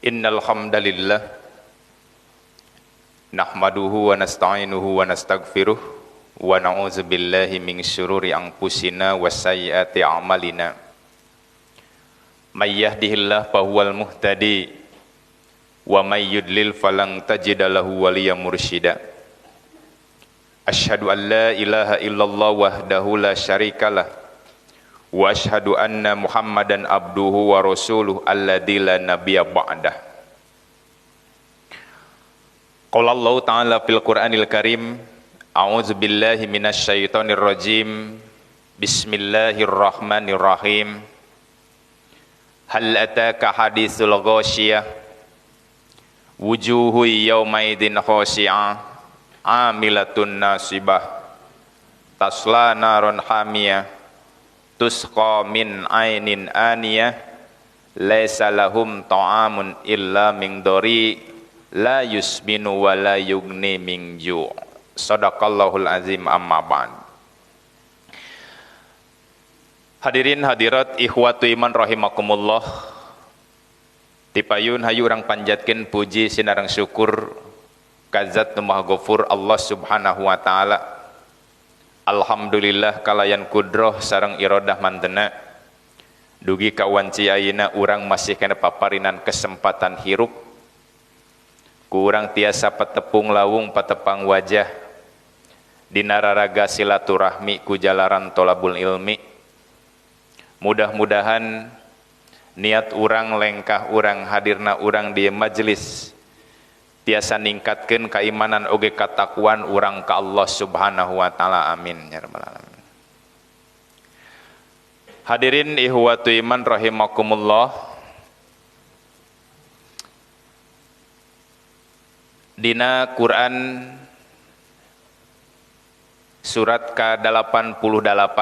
Innal hamdalillah nahmaduhu wa nasta'inuhu wa nastaghfiruh wa na'udzu billahi min syururi anfusina wa sayyiati a'malina. May yahdihillahu fahuwal muhtadi wa may yudlil falan tajida lahu waliyyan mursyida. Asyhadu an la ilaha illallah wahdahu la syarikalah wa asyhadu anna Muhammadan abduhu wa rasuluhu alladzi la nabiyya ba'dah. Qala Allah ta'ala fil Qur'anil Karim, a'udzu billahi minasyaitonir rajim. Bismillahirrahmanirrahim. Hal ataka haditsul ghasyiyah wujuhu yawmaidin khashi'ah amilatun nasibah tasla naron hamiyah tusqa min ainin aniyah laisa lahum ta'amun illa min dori la yusminu wa la yugni min ju'. Sadaqallahul azim. Amma ba'd. Hadirin hadirat ikhwatu iman rahimakumullah. Tipayun hayu urang panjatkeun puji sinareng syukur ka zat nu Maha Ghafur Allah Subhanahu wa taala. Alhamdulillah kalayan kudroh sareng irodah mantena dugi ka wanci ayeuna urang masih kana paparinan kesempatan hirup. Ku urang tiasa patepung lawung patepang wajah dina raraga silaturahmi ku jalaran tolabul ilmi. Mudah-mudahan niat urang, lengkah urang, hadirna urang di majelis tiasa ningkatkeun keimanan oge katakwaan urang ka Allah Subhanahu wa taala. Amin ya rabbal alamin. Hadirin ihwatu iman rahimakumullah. Dina Quran surat ke-88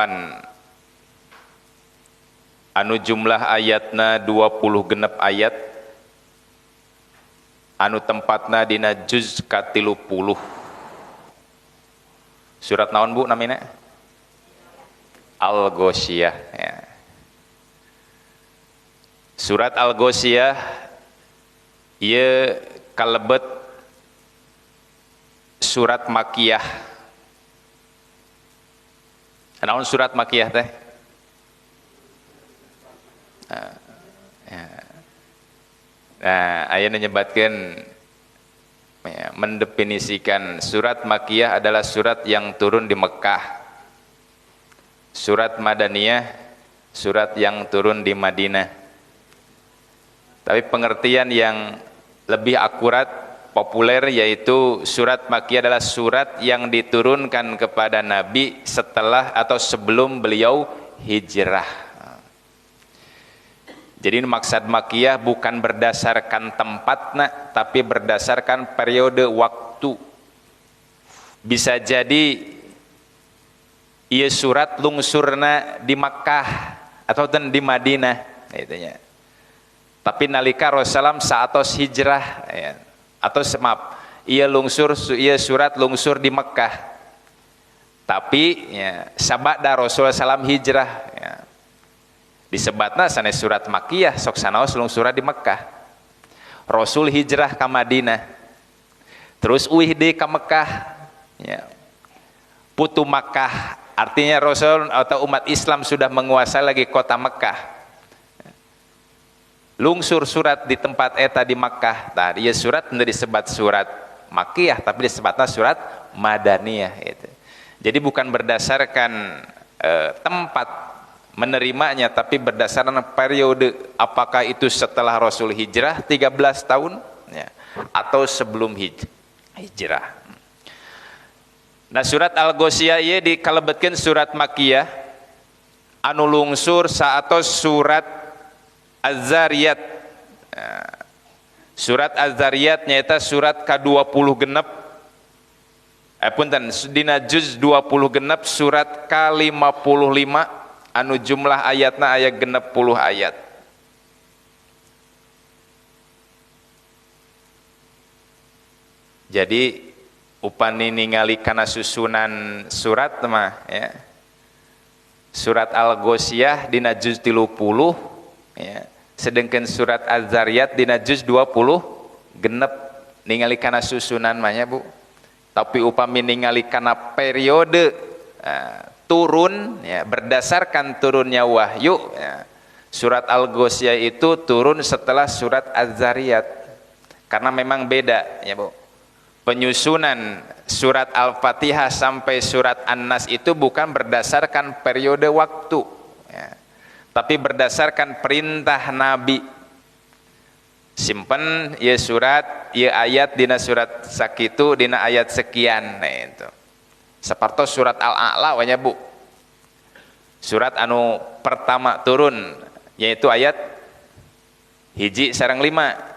anu jumlah ayatna 26 ayat anu tempatna dina juz ka-30. Surat naon Bu namina? Al-Ghasyiyah ya. Surat Al-Ghasyiyah ieu kalebet surat Makiyah. Naon surat Makiyah teh? Nah, aya nyebatkeun ya, mendefinisikan surat Makiyah adalah surat yang turun di Mekah. Surat Madaniyah surat yang turun di Madinah. Tapi pengertian yang lebih akurat, populer, yaitu surat Makiyah adalah surat yang diturunkan kepada Nabi setelah atau sebelum beliau hijrah. Jadi maksud Makiyah bukan berdasarkan tempatna, tapi berdasarkan periode waktu. Bisa jadi ieu surat lungsurna di Makkah atau di Madinah, itunya. Tapi nalika Rasulullah saatos hijrah, ya, atau maaf, ieu lungsur, ieu surat lungsur di Makkah. Tapi ya, sabada Rasulullah salam hijrah, ya. Disebatna sanes surat Makiyah sok sanaos lungsurna di Mekah. Rasul hijrah ka Madinah. Terus uih deui ka Mekah. Ya. Putu Makkah, artinya Rasul atau umat Islam sudah menguasai lagi kota Mekah. Lungsur surat di tempat eta di Makkah. Tah ieu surat henteu disebat surat Makiyah tapi disebatna surat Madaniyah gitu. Jadi bukan berdasarkan tempat menerimanya, tapi berdasarkan periode, apakah itu setelah Rasul hijrah 13 tahun ya, atau sebelum hijrah. Nah, surat Al-Ghasyiyah ieu dikalebetkeun surat Makiyah anu lungsur saatos surat Az-Zariyat. Nah, surat Az-Zariyat nyaeta surat ka-20 genep, punten, dina juz 20 genep surat ka-55 anu jumlah ayatna aya 60 ayat. Jadi upani ningali kana susunan surat mah ya. Surat Al-Ghasyiyah dina juz 30 ya, Sedangkan surat Az-Zariyat dina juz 20 genep ningali kana susunan mah nya Bu. Tapi upami ningali kana periode turun ya, berdasarkan turunnya wahyu ya, surat Al-Ghasyiyah itu turun setelah surat Az-Zariyat. Karena memang beda ya Bu. Penyusunan surat Al-Fatihah sampai surat An-Nas itu bukan berdasarkan periode waktu ya, tapi berdasarkan perintah Nabi. Simpen ya surat, ya ayat dina surat sakitu, dina ayat sekian. Nah itu. Sapartos surat Al-A'la wanya Bu. Surat anu pertama turun yaitu ayat 1 sareng 5.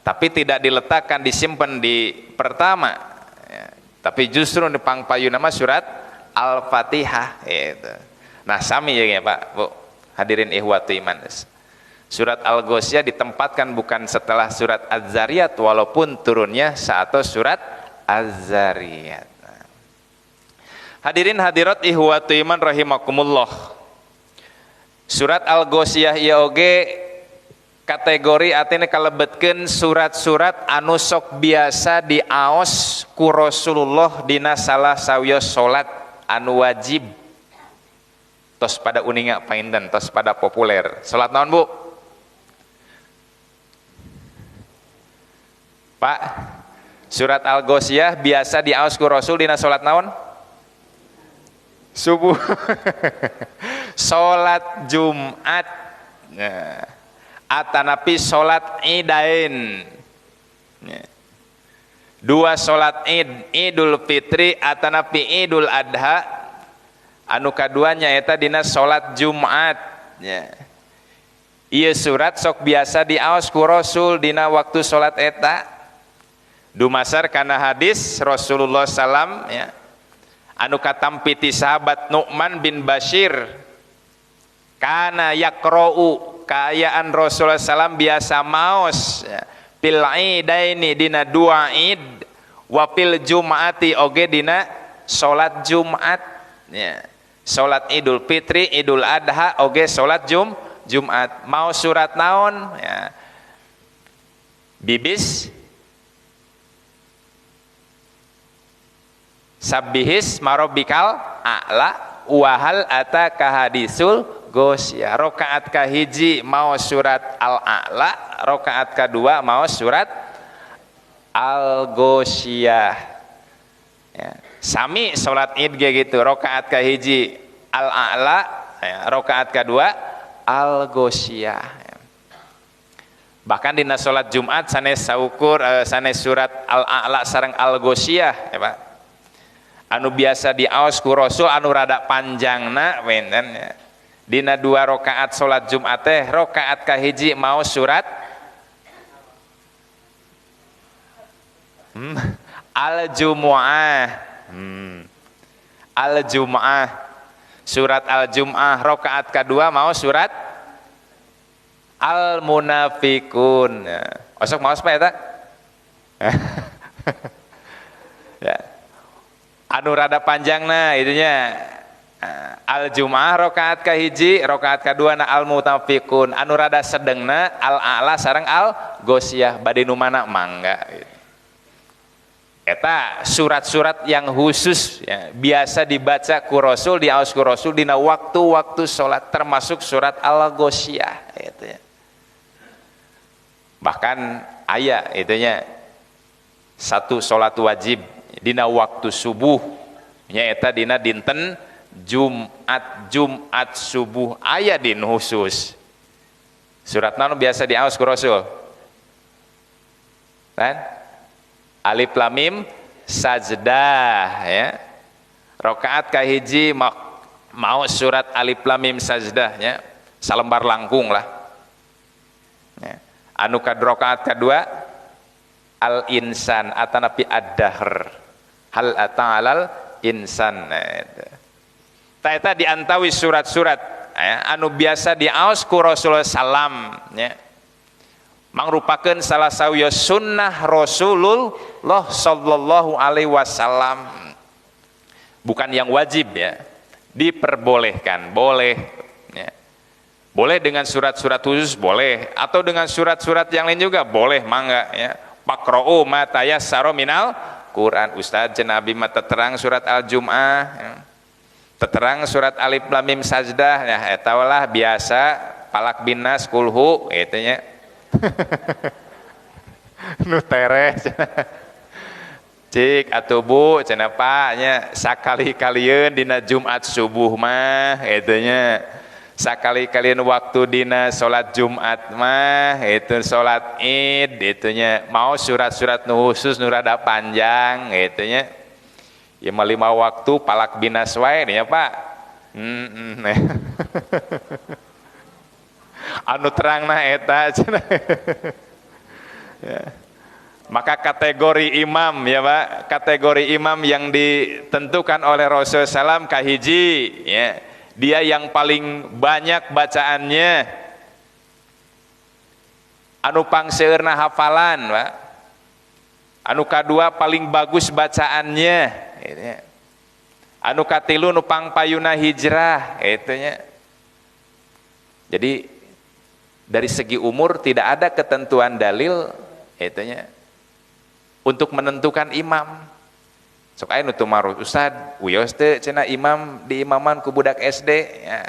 Tapi tidak diletakkan, disimpan di pertama ya, tapi justru di pangpayuna mah surat Al-Fatihah gitu. Nah sami ya Pak Bu, hadirin ihwatu iman. Surat Al-Ghasyiyah ditempatkan bukan setelah surat Az-Zariyat walaupun turunnya saat surat Az-Zariyat. Nah. Hadirin hadirat ihwatu iman rahimakumullah. Surat Al-Ghasyiyah ieu oge kategori artinya kalebetkeun surat-surat anu sok biasa diaos ku Rasulullah dina salah sawios salat anu wajib. Tos pada uninga painten, tos pada populer. Salat naon Bu? Pak, surat Al-Ghasyiyah biasa diaos ku Rasul dina salat naon? Subuh. Salat Jumat. Nah. Atanapi salat Idain. Dua salat Id, Idul Fitri atanapi Idul Adha. Anu kaduanya eta dina salat Jumat. Ieu surat sok biasa diaos ku Rasul dina waktu salat eta. Dumasar kana hadis Rasulullah sallam ya. Anu katampi ti sahabat Nu'man bin Bashir. Kana yaqra'u, kaayaan Rasulullah sallam biasa maos ya, fil idaini dina dua id wa fil jum'ati oge dina salat Jumat ya. Salat Idul Fitri, Idul Adha oge salat Jumat. Mau surat naon ya. Bibis sabbihis marobikal a'la wahal ataka hadisul ghasyiyah. Rakaat kahiji mau surat Al-A'la, rakaat kedua mau surat Al-Ghasyiyah. Ya. Sami salat Id ge gitu, rakaat kahiji Al-A'la, ya, rakaat kedua Al-Ghasyiyah. Ya. Bahkan dina salat Jumat sanes saukur sanes surat Al-A'la sareng Al-Ghasyiyah ya Pak. Anu biasa diaos ku Rasul anu rada panjangna wenten ya. Dina dua rakaat salat Jumat teh rakaat kahiji mau surat Al-Jumu'ah. Al-Jumu'ah. Surat Al-Jumu'ah rakaat kedua mau surat Al-Munafikun. Osok mau apa ya tak? Ya. Anu rada panjangna itunya. Al-Jumu'ah rakaat kahiji, rakaat kadua na Al-Mutafikun. Anu rada sedengna Al-A'la sareng Al-Ghasyiyah. Bade nu mana mangga gitu. Eta surat-surat yang khusus ya, biasa dibaca ku Rasul, diaos ku Rasul dina waktu-waktu salat termasuk surat Al-Ghasyiyah gitu ya. Bahkan aya itunya satu salat wajib dina waktu subuh nyaeta dina dinten Jumat, Jumat subuh aya din khusus. Surat naon biasa diaos ku Rasul? Kan? Alif lam mim sajdah ya. Rakaat kahiji mau surat alif lam mim sajdah ya. Salembar langkung lah. Ya. Anu rakaat kedua al insan atanapi ad-dahr. Hal ata'alal insan. Nah, eta diantawi surat-surat ya, anu biasa diaos ku Rasulullah sallam ya. Mangrupakeun salah sawios sunnah Rasulullah sallallahu alaihi wasallam. Bukan yang wajib ya, diperbolehkan, boleh ya. Boleh dengan surat-surat khusus boleh, atau dengan surat-surat yang lain juga boleh, mangga ya. Faqra'u ma tayassara minal Quran. Ustaz cenah abi mah terang surat Al-Jum'ah, ya. Terang surat Alif Lam Mim Sajdah, ya eta lah biasa palak binas kulhu gitu nya. Nu tereh cik atuh bu cenah pak nya sakali-kalieun dina Jumat subuh mah gitu nya. Sakali-kalian waktu dina salat Jumat mah itu salat Id itunya mau surat-surat nu khusus nu rada panjang gitu nya. Ya mah 5 waktu palak binas wae nya Pak. Anu terangna eta cenah. Ya. Maka kategori imam ya Pak, kategori imam yang ditentukan oleh Rasulullah SAW kahiji ya. Dia yang paling banyak bacaannya, anu pangseueurna hafalan, Pak. Anu kadua paling bagus bacaannya, gitu nya. Anu katilu nu pangpayuna hijrah, gitu nya. Jadi dari segi umur tidak ada ketentuan dalil, gitu nya, untuk menentukan imam. Sok aya nu tumaros, Ustad, wios teu cenah imam di imaman ku budak SD ya.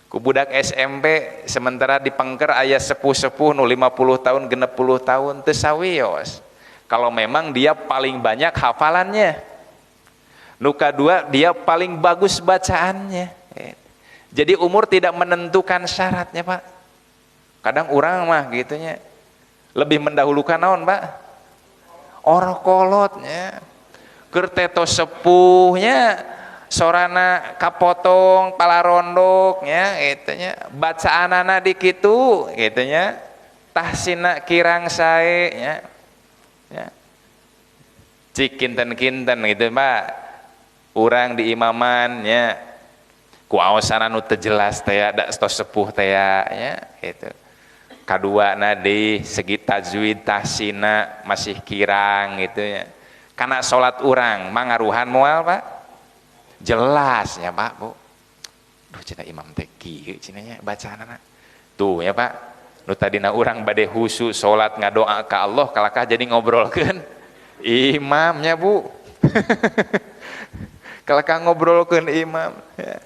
Ku budak SMP sementara di pengker aya sepuh-sepuh nu 50 tahun 60 tahun teu sawios. Kalau memang dia paling banyak hafalannya. Nu kadua dia paling bagus bacaannya. Jadi umur tidak menentukan syaratnya, Pak. Kadang urang mah gitu nya. Lebih mendahulukan naon, Pak? Orang kolotnya, keur teto sepuhnya, sorana kapotong, palarondoknya, gitu nya, bacaanana di kitu, gitu nya, tahsina kirang sae, nya, ya. Cik kinten-kinten gitu Pak, urang di imaman, nya, ku aosana nu teu jelas teh, da tos sepuh teh, nya, gitu. Kadua na di segi tajwid tahsina masih kirang gitu ya. Karena salat urang mangaruhan moal Pak. Jelas ya Pak, Bu. Duh cenah imam teh kieu cenah nya bacaanana. Tuh ya Pak. Nu tadina urang bade khusyuk salat ngadoa ka Allah kalakah jadi ngobrolkeun imamnya Bu. Kalakah ngobrolkeun imam ya.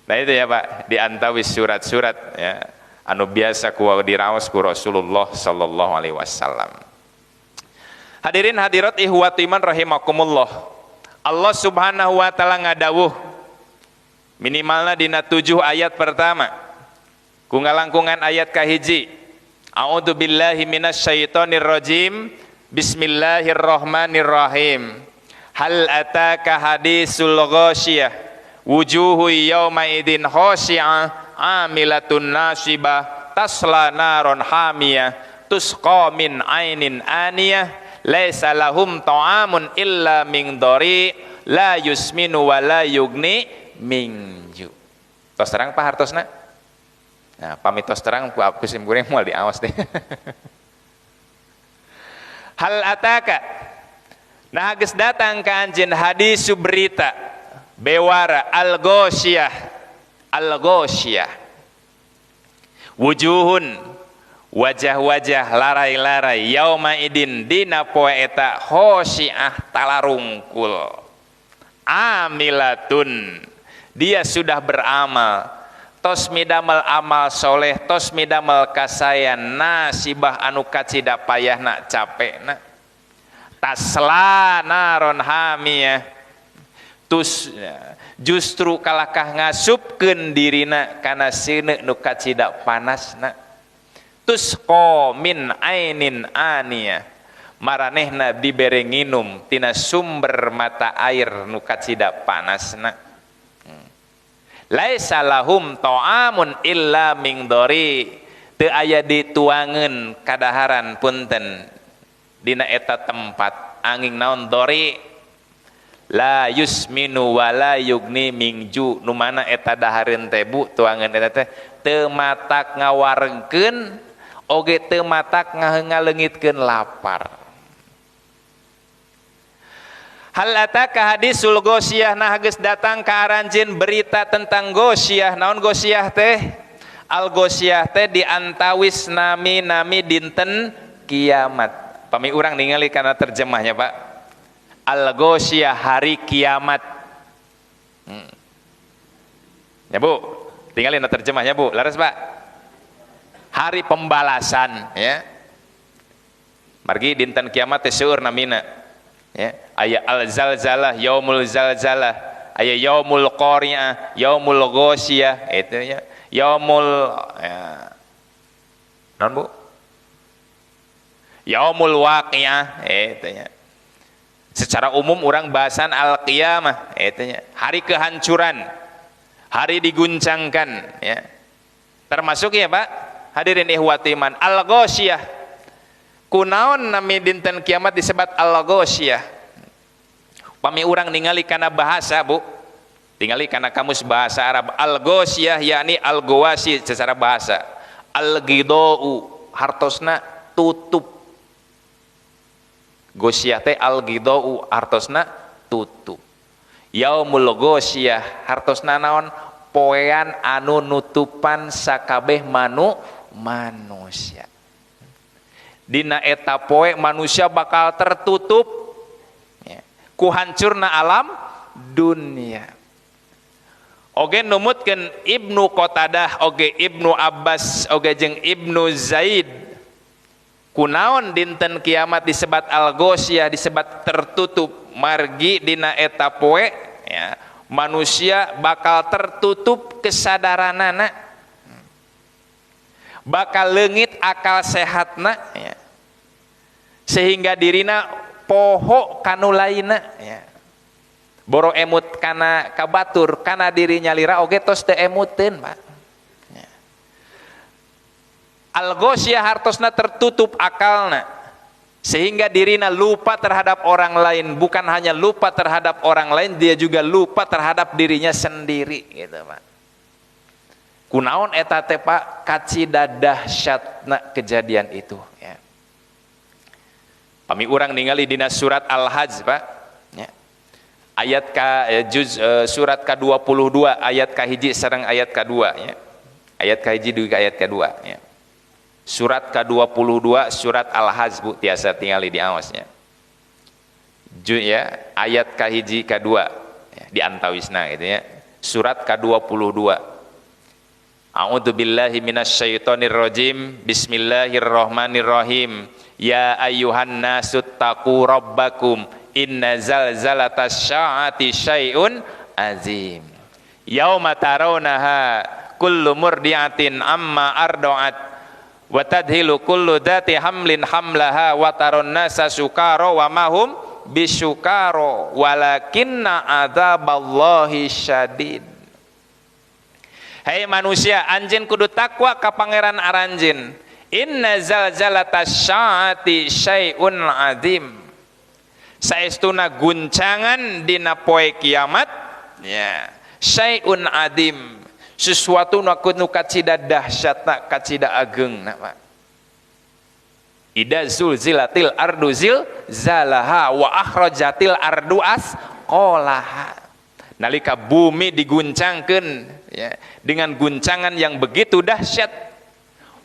Nah itu ya Pak, di antawis surat-surat ya. Anu biasa ku diraos ku Rasulullah sallallahu alaihi wasallam. Hadirin hadirat ihwat iman rahimakumullah. Allah Subhanahu wa taala ngadawuh minimalna dina 7 ayat pertama. Ku ngalangkungan ayat kahiji. A'udzu billahi minasyaitonir rajim. Bismillahirrahmanirrahim. Hal ataka hadisul ghasyiyah wujuhu yauma idzin khasyi'ah amilatun nasibah tasla naron hamiyah tusqa min ainin aniyah laisa lahum ta'amun illa min dhari la yusminu wa la yugni min ju. Tos terang Pak hartosna? Nah, pamit tos terang ku aku sim kuring moal diawas deh. Hal ataka, nah geus datang ka anjeun hadis berita bewara al-ghasyiyah al-ghasyiyah wujuhun wajah-wajah larai-larai yauma idin dina poe eta khosyiah talarungkul amilatun dia sudah beramal tos midamel amal soleh tos midamel kasayan nasibah anu kacida payahna capekna tasla naron hamiyah tus justru kalakah ngasupkeun dirina kana seuneu nu kacida panasna tusqa min ainin aniyah maranehna dibere nginum tina sumber mata air nu kacida panasna laisa lahum ta'amun illa min dhari teu aya dituangeun kadaharan punten dina eta tempat angin naon dhari la yusminu wa la yugni mingju nu mana eta dahareun teh Bu tuangeun eta teh teu matak ngawarengkeun oge teu matak ngaleungitkeun lapar. Hal ataka hadisul ghosyah, nah geus datang ka aranjeun berita tentang ghosyah. Naon ghosyah teh? Al ghosyah teh diantawis nami-nami dinten kiamat. Pami urang ningali kana terjemahnya Pak. Al ghosyah hari kiamat. Ya Bu, tinggalin terjemahnya Bu. Laras Pak. Hari pembalasan ya. Margi dinten kiamat teh seueur namina. Ya, aya al zalzalah, yaumul zalzalah, aya yaumul qari'ah, yaumul ghosyah, itu ya. Yaumul ya. Naon Bu? Yaumul waqi'ah, itu ya. Secara umum orang bahasan al-qiyamah, itu ya. Hari kehancuran, hari diguncangkan ya. Termasuk ya Pak, hadirin ihwati iman, al-ghosyah. Kunaon nami dinten kiamat disebut al-ghosyah? Pami urang ningali kana bahasa Bu, tingali kana kamus bahasa Arab, al-ghosyah yakni al-ghawasi secara bahasa, al-ghidau hartosna tutup. Ghosyah teh al-ghidau hartosna tutup. Yaumul ghosyah hartosna naon? Poean anu nutupan sakabeh manusia. Dina eta poe manusia bakal tertutup ya, ku hancurna alam dunia. Oge numutkeun Ibnu Qatadah, oge Ibnu Abbas, oge jeung Ibnu Zaid. Kunaon dinten kiamat disebat al-ghosyah, disebat tertutup, margi dina eta poe ya, manusia bakal tertutup kesadaranana, bakal leungit akal sehatna ya, sehingga dirina poho kanu lainna ya. Boro emut kana kabatur kana diri nyalira oge tos teu emuteun Pak ya. Al-ghosyah hartosna tertutup akalna sehingga dirina lupa terhadap orang lain. Bukan hanya lupa terhadap orang lain, dia juga lupa terhadap dirinya sendiri gitu Pak. Kunaon eta teh Pak, kacida dahsyatna kejadian itu ya. Pami urang ningali dina surat Al-Hajj Pak ya. Ayat ka juz surat ka-22 ayat ka-1 sareng ayat ka-2 ya. Ayat ka-1 dugi ka ayat ka-2 ya. Surat ka-22 surat Al-Hajj Bu, tiasa tingali di aosnya. Ya, ayat ka-1 ka-2 ya, di antawisna gitu ya. Surat ka-22. A'udzu billahi minasyaitonir rajim. Bismillahirrahmanirrahim. Ya ayyuhan nasut taqu rabbakum inna zalzalatas sya'ati syai'un azim. Yauma tarawnaha kullu murdi'atin amma arda'at wa tadhilu kullu dzati hamlin hamlaha wa taron nasa sukara wa mahum bisukara walakinna adzaballahi syadid. Hei manusia, anjeun kudu takwa ka pangeran aranjeun. Inna zalzalatas sya'ati syai'un azim. Saestuna guncangan dina poe kiamat ya, syai'un azim, sesuatu nu kacida dahsyatna, kacida ageungna Pak. Idza zulzilatil ardu zilzalaha wa akhrajatil ardu asqalaha. Nalika bumi diguncangkeun ya, dengan guncangan yang begitu dahsyat,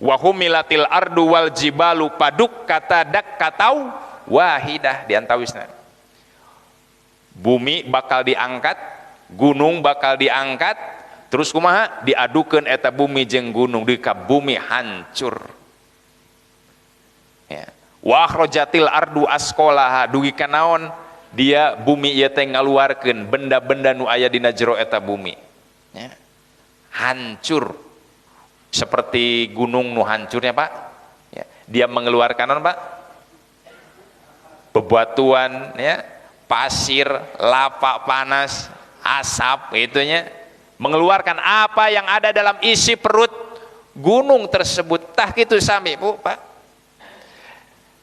wa humilatil ardu wal jibalu paduk kata dak katau wahidah, diantawisna bumi bakal diangkat, gunung bakal diangkat, terus kumaha diadukeun eta bumi jeung gunung, di ka bumi hancur ya. Wa akhrajatil ardu asqalaha, dugi ka naon dia bumi ieu teh ngaluarkeun benda-benda nu aya dina jero eta bumi ya. Hancur seperti gunung nu hancurnya Pak ya. Dia mengeluarkan naon Pak? Bebatuan ya, pasir, lava panas, asap itunya, mengeluarkan apa yang ada dalam isi perut gunung tersebut. Tah kitu sami Bu Pak.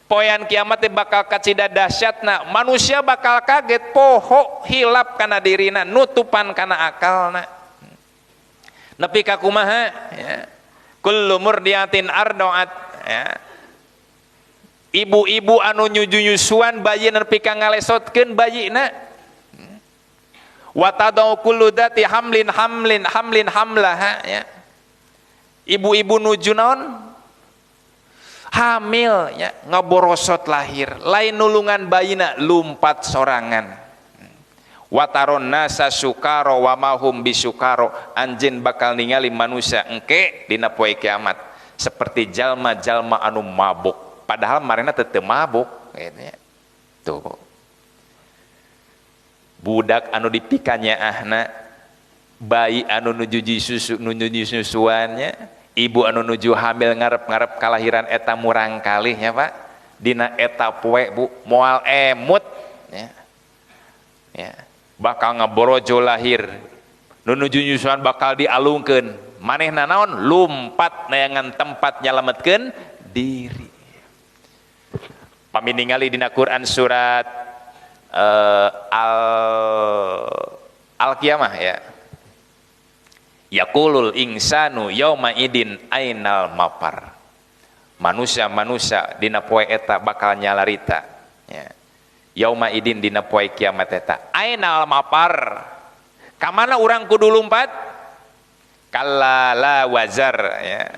Poean kiamat bakal kacida dahsyatna, manusia bakal kaget, poho hilap kana dirina, nutupan kana akalna. Nepi ka kumaha ya. Kullu murdiatin ardoat ya. Ibu-ibu anu nyuju-nyusuan bayi nepi ka ngalesotkeun bayina. Wa tadau kullu dzati hamlin hamlin hamlin hamlaha ya. Ibu-ibu nuju naon? Hamil ya, ngaborosot lahir, lain nulungan bayina lumpat sorangan. Wataron nasa sukaro wa mahum bisukaro, anjeun bakal ningali manusia engke dina poe kiamat seperti jalma-jalma anu mabuk, padahal marena teu mabuk gitu ya. Tuh. Budak anu dipikanyaahna, bayi anu nuju susu nuju susuannya, ibu anu nuju hamil ngarep-ngarep kalahiran eta murang kalih ya Pak. Dina eta poe Bu moal emut ya. Ya, bakal ngeborojo lahir, nu nuju nyusuan bakal dialungkeun, manehna naon lumpat neangan tempat nyalametkeun diri. Pami ningali dina Quran surat Al-Qiyamah ya. Yaqulul insanu yauma idin ainal mafar. Manusia-manusia dina poe eta bakal nyalarita ya. Yauma idin dina poe kiamat eta ainal mafar. Ka mana urang kudu lumpat? Kalla la wazar ya.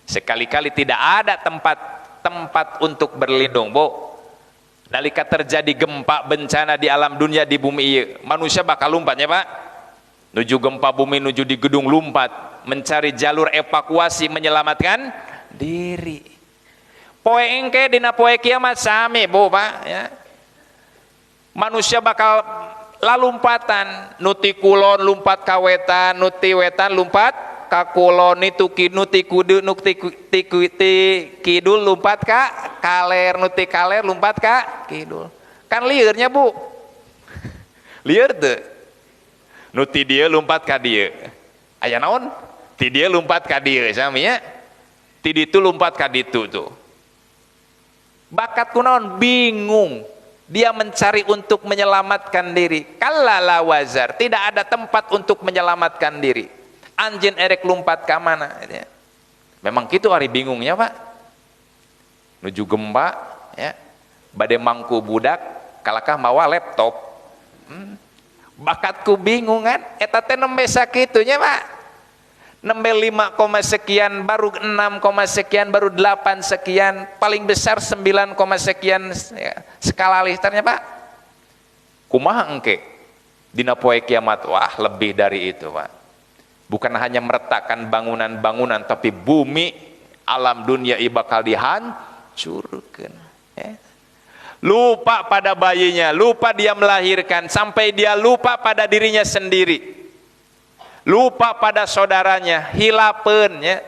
Sekali-kali tidak ada tempat untuk berlindung, Bu. Nalika terjadi gempa bencana di alam dunia di bumi ieu, manusia bakal lompatnya Pak. Nuju gempa bumi, nuju di gedung lompat, mencari jalur evakuasi menyelamatkan diri. Poe engke dina poe kiamat sami Bu Pak ya. Manusia bakal lalumpatan, nuti kulon lumpat ka wetan, nuti wetan lumpat ka kulon, nuti kudu nuti kidul lumpat ka kaler, nuti kaler lumpat ka kidul. Kan liurnya Bu, liur tuh nuti dia lumpat ka dia, aya naon ti dia lumpat ka dia sami nya, ti ditu lumpat ka ditu tuh. Bakat kunaon bingung, dia mencari untuk menyelamatkan diri. Kalla la wazar, tidak ada tempat untuk menyelamatkan diri. Anjeun erek lumpat ka mana? Memang kitu ari bingungnya Pak. Nuju gempa ya, bade mangku budak kalakah mawa laptop. Bakatku bingung kan, eta teh nembe sakitu nya Pak. Nembe 5, sekian, baru 6, sekian, baru 8 sekian, paling besar 9, sekian ya, skala Richternya Pak. Kumaha engke dina poe kiamat? Wah, lebih dari itu Pak. Bukan hanya meretakkan bangunan-bangunan, tapi bumi alam dunia bakal dihancurkan ya. Lupa pada bayinya, lupa dia melahirkan, sampai dia lupa pada dirinya sendiri, lupa pada saudaranya, hilapeun ya.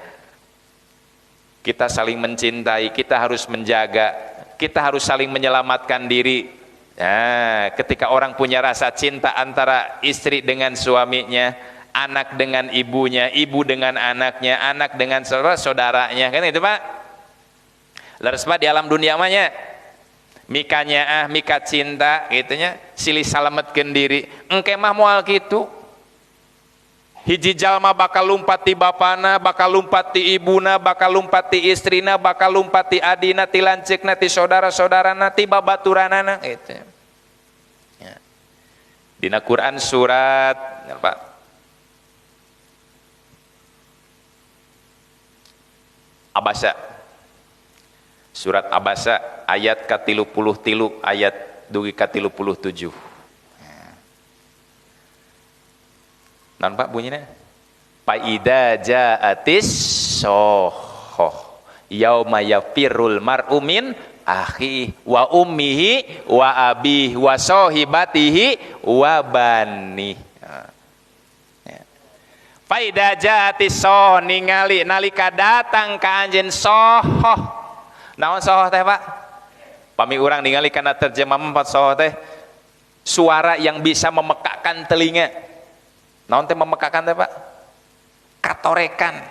Kita saling mencintai, kita harus menjaga, kita harus saling menyelamatkan diri. Nah, ketika orang punya rasa cinta antara istri dengan suaminya, anak dengan ibunya, ibu dengan anaknya, anak dengan saudara-saudaranya, kan itu Pak. Leres Pak di alam dunia mah nya. Mikanya ah, mika cinta gitu nya, silih salametkeun diri. Engke mah moal kitu. Hiji jalma bakal lumpat ti bapana, bakal lumpat ti ibuna, bakal lumpat ti istrina, bakal lumpat ti adina, ti lanceukna, ti saudara-saudarana, ti babaturanana gitu. Ya. Dina Quran surat apa? Abasa. Surat Abasa ayat ka-33 ayat dugi ka-37. Naon Pak bunyinya? Faida ja'atis sohoh yauma yafirrul mar'u min akhihi wa ummihi wa abihi wa sahibatihi wa bani. Faida ja'atis sohoh ningali nalika datang ka anjeun sohoh. Naon sohoh teh Pak? Pami urang ningali kana terjemah empat sohoh teh suara yang bisa memekakkan telinga. Naon teh memekakkan teh Pak? Katorekan.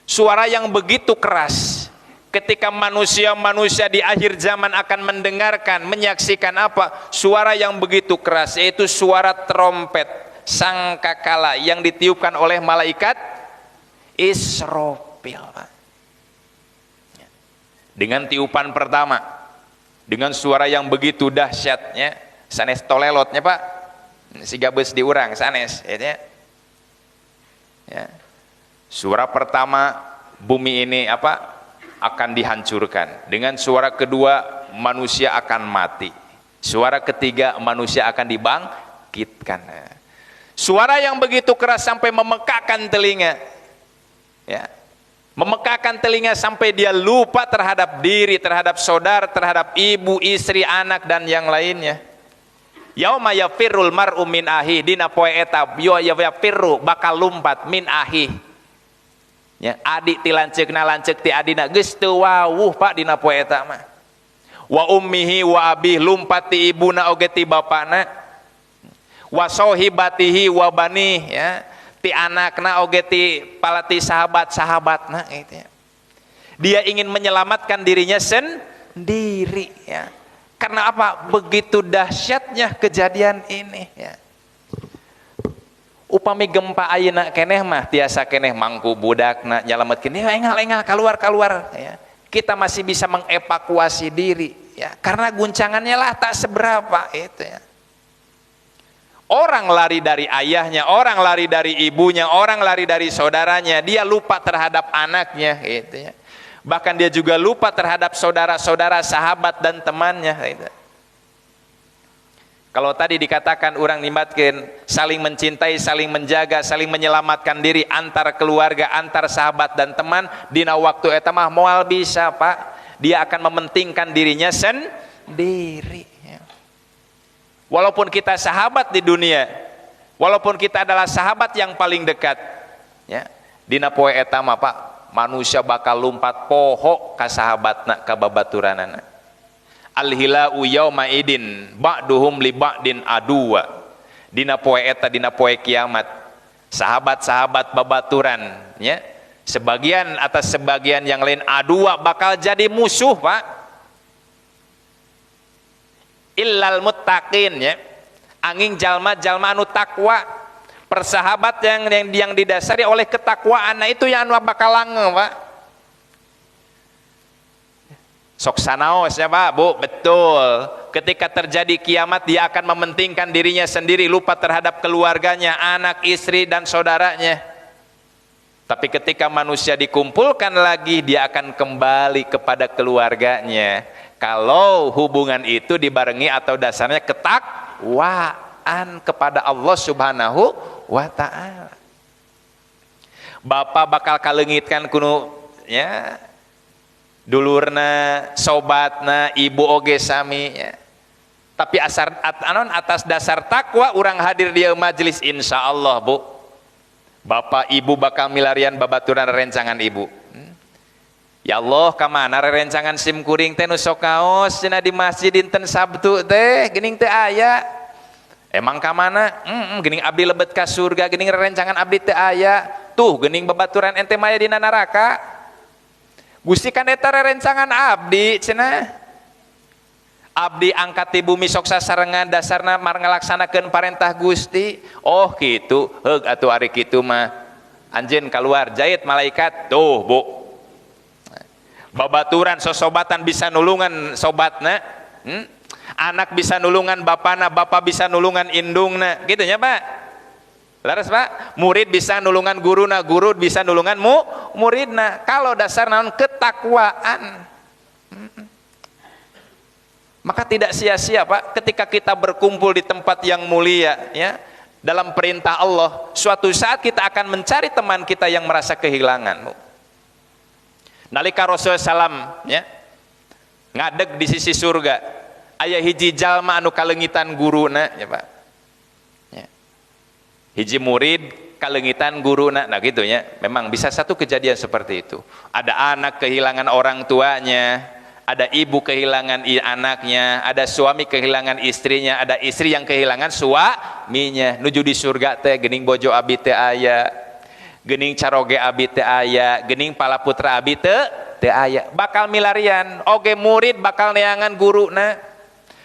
Suara yang begitu keras ketika manusia-manusia di akhir zaman akan mendengarkan, menyaksikan apa? Suara yang begitu keras, yaitu suara trompet sangkakala yang ditiupkan oleh malaikat Israfil Pak. Dengan tiupan pertama, dengan suara yang begitu dahsyatnya, sanes tolelotnya Pak. Siga beus di urang sanes ya. Ya. Suara pertama bumi ini apa? Akan dihancurkan. Dengan suara kedua manusia akan mati. Suara ketiga manusia akan dibangkitkan. Suara yang begitu keras sampai memekakkan telinga. Ya. Memekakkan telinga sampai dia lupa terhadap diri, terhadap saudara, terhadap ibu, istri, anak dan yang lainnya. Yauma yafirrul mar'u min ahi, dina poe eta yafirru bakal lumpat min ahi. Ya, adik ti lanceukna, lanceuk ti adina geus teu wawuh Pak dina poe eta mah. Wa ummihi wa abih, lumpat ti ibuna oge ti bapana. Wa sohibatihi wa banih, ya, ti anakna oge ti palati sahabat-sahabatna gitu ya. Dia ingin menyelamatkan dirinya sendiri ya. Karena apa? Begitu dahsyatnya kejadian ini ya. Upami gempa ayeuna keneh mah tiasa keneh mangku budakna nyalametkeun engal-engal keluar-keluar ya. Kita masih bisa mengevakuasi diri ya, karena guncangannya lah tak seberapa itu ya. Orang lari dari ayahnya, orang lari dari ibunya, orang lari dari saudaranya, dia lupa terhadap anaknya gitu ya. Bahkan dia juga lupa terhadap saudara-saudara, sahabat dan temannya gitu. Kalau tadi dikatakan orang nimbatkeun saling mencintai, saling menjaga, saling menyelamatkan diri antar keluarga, antar sahabat dan teman, dina waktu eta mah moal bisa Pak. Dia akan mementingkan dirinya sendiri. Walaupun kita sahabat di dunia, walaupun kita adalah sahabat yang paling dekat, ya, dina poe eta mah Pak, manusia bakal lumpat poho ka sahabatna, ka babaturanana. Al-hilau yauma idin ba'duhum li ba'din aduwa. Dina poe eta, dina poe kiamat, sahabat-sahabat babaturan, ya, sebagian atas sebagian yang lain aduwa, bakal jadi musuh Pak. Illal muttaqin, ya, angin jalma-jalma anu takwa, persahabat yang didasari oleh ketakwaan, nah itu yang anu bakal langgeng Pak. Sok sanaos ya Pak, Bu, betul. Ketika terjadi kiamat dia akan mementingkan dirinya sendiri, lupa terhadap keluarganya, anak, istri dan saudaranya. Tapi ketika manusia dikumpulkan lagi, dia akan kembali kepada keluarganya. Kalau hubungan itu dibarengi atau dasarnya ketakwaan kepada Allah Subhanahu wa ta'ala. Bapak bakal kalengitkan kuno ya, dulurna, sobatna, ibu oge sami ya. Tapi asar anon atas dasar takwa urang hadir di majelis, insya Allah Bu, bapak ibu bakal milarian babaturan rencangan ibu. Ya Allah, kamana rerencangan sim kuring teh nu sok kaos cenah di masjid dinten Sabtu teh geuning teu aya. Emang kamana? Geuning abdi lebet ka surga, geuning rerencangan abdi teu aya. Tuh geuning babaturan ente maya dina neraka. Gusti kan eta rerencangan abdi cenah. Abdi angkat di bumi sok sasarengan dasarna mar ngalaksanakeun parentah Gusti. Oh kitu, heug atuh ari kitu mah. Anjeun kaluar jait malaikat. Tuh Bu. Babaturan sosobatan bisa nulungan sobatna, Anak bisa nulungan bapana, bapak bisa nulungan indungna, gitu nya Pak. Laras Pak, murid bisa nulungan guruna, guru bisa nulungan muridna. Kalau dasar naon ketakwaan. Maka tidak sia-sia Pak, ketika kita berkumpul di tempat yang mulia, ya, dalam perintah Allah, suatu saat kita akan mencari teman kita yang merasa kehilangan. Nalika Rasul salam ya, ngadeg di sisi surga, aya hiji jalma anu kalengitan guruna ya Pak. Ya. Hiji murid kalengitan guruna, nah gitu ya. Memang bisa satu kejadian seperti itu. Ada anak kehilangan orang tuanya, ada ibu kehilangan anaknya, ada suami kehilangan istrinya, ada istri yang kehilangan suaminya. Nuju di surga teh geuning bojo abi teh aya, gening caroge abi teu aya, gening palaputra abi teu aya. Bakal milarian, oge murid bakal neangan guruna.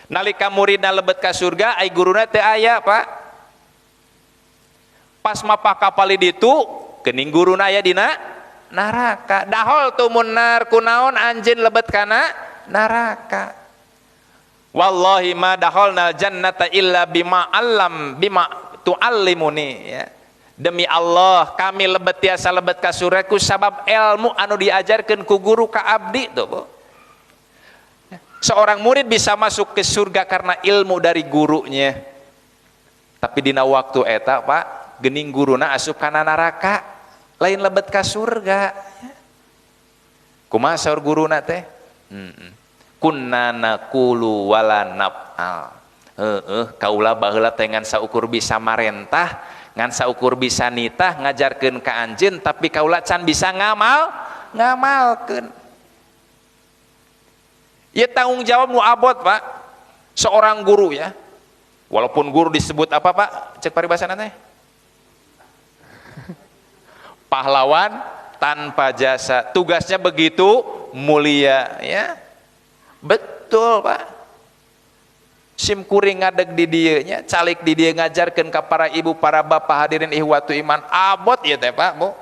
Nalika muridna lebet ka surga, ai guruna teu aya, Pak. Pas mapah kapali ditu, gening guruna aya dina neraka. Dahol tumun nar kunaon anjeun lebet kana neraka. Wallahi ma dakhalnal jannata illa bima allam bima tuallimuni ya. Demi Allah kami lebet tiasa lebet ka surga ku sabab ilmu anu diajarkeun ku guru ka abdi tuh, Bu. Seorang murid bisa masuk ke surga karena ilmu dari gurunya. Tapi dina waktu eta, Pak, geuning guruna asup kana neraka, lain lebet ka surga. Kumaha saur guruna teh? Kunna naqulu wala naf'al. Heueuh, kaula baheula teh ngan saukur bisa marentah, ngan saukur bisa nitah ngajarkeun ka anjeun, tapi kaula can bisa ngamalkeun. Ieu tanggung jawab nu abot, Pak. Seorang guru ya. Walaupun guru disebut apa, Pak? Cek paribasana teh. Pahlawan tanpa jasa. Tugasnya begitu mulia ya. Betul, Pak. Sim kuring ngadeg di dieu nya, calik di dieu ngajarkeun ka para ibu, para bapak hadirin ihwatu iman. Abot ieu teh, Pak, Bu.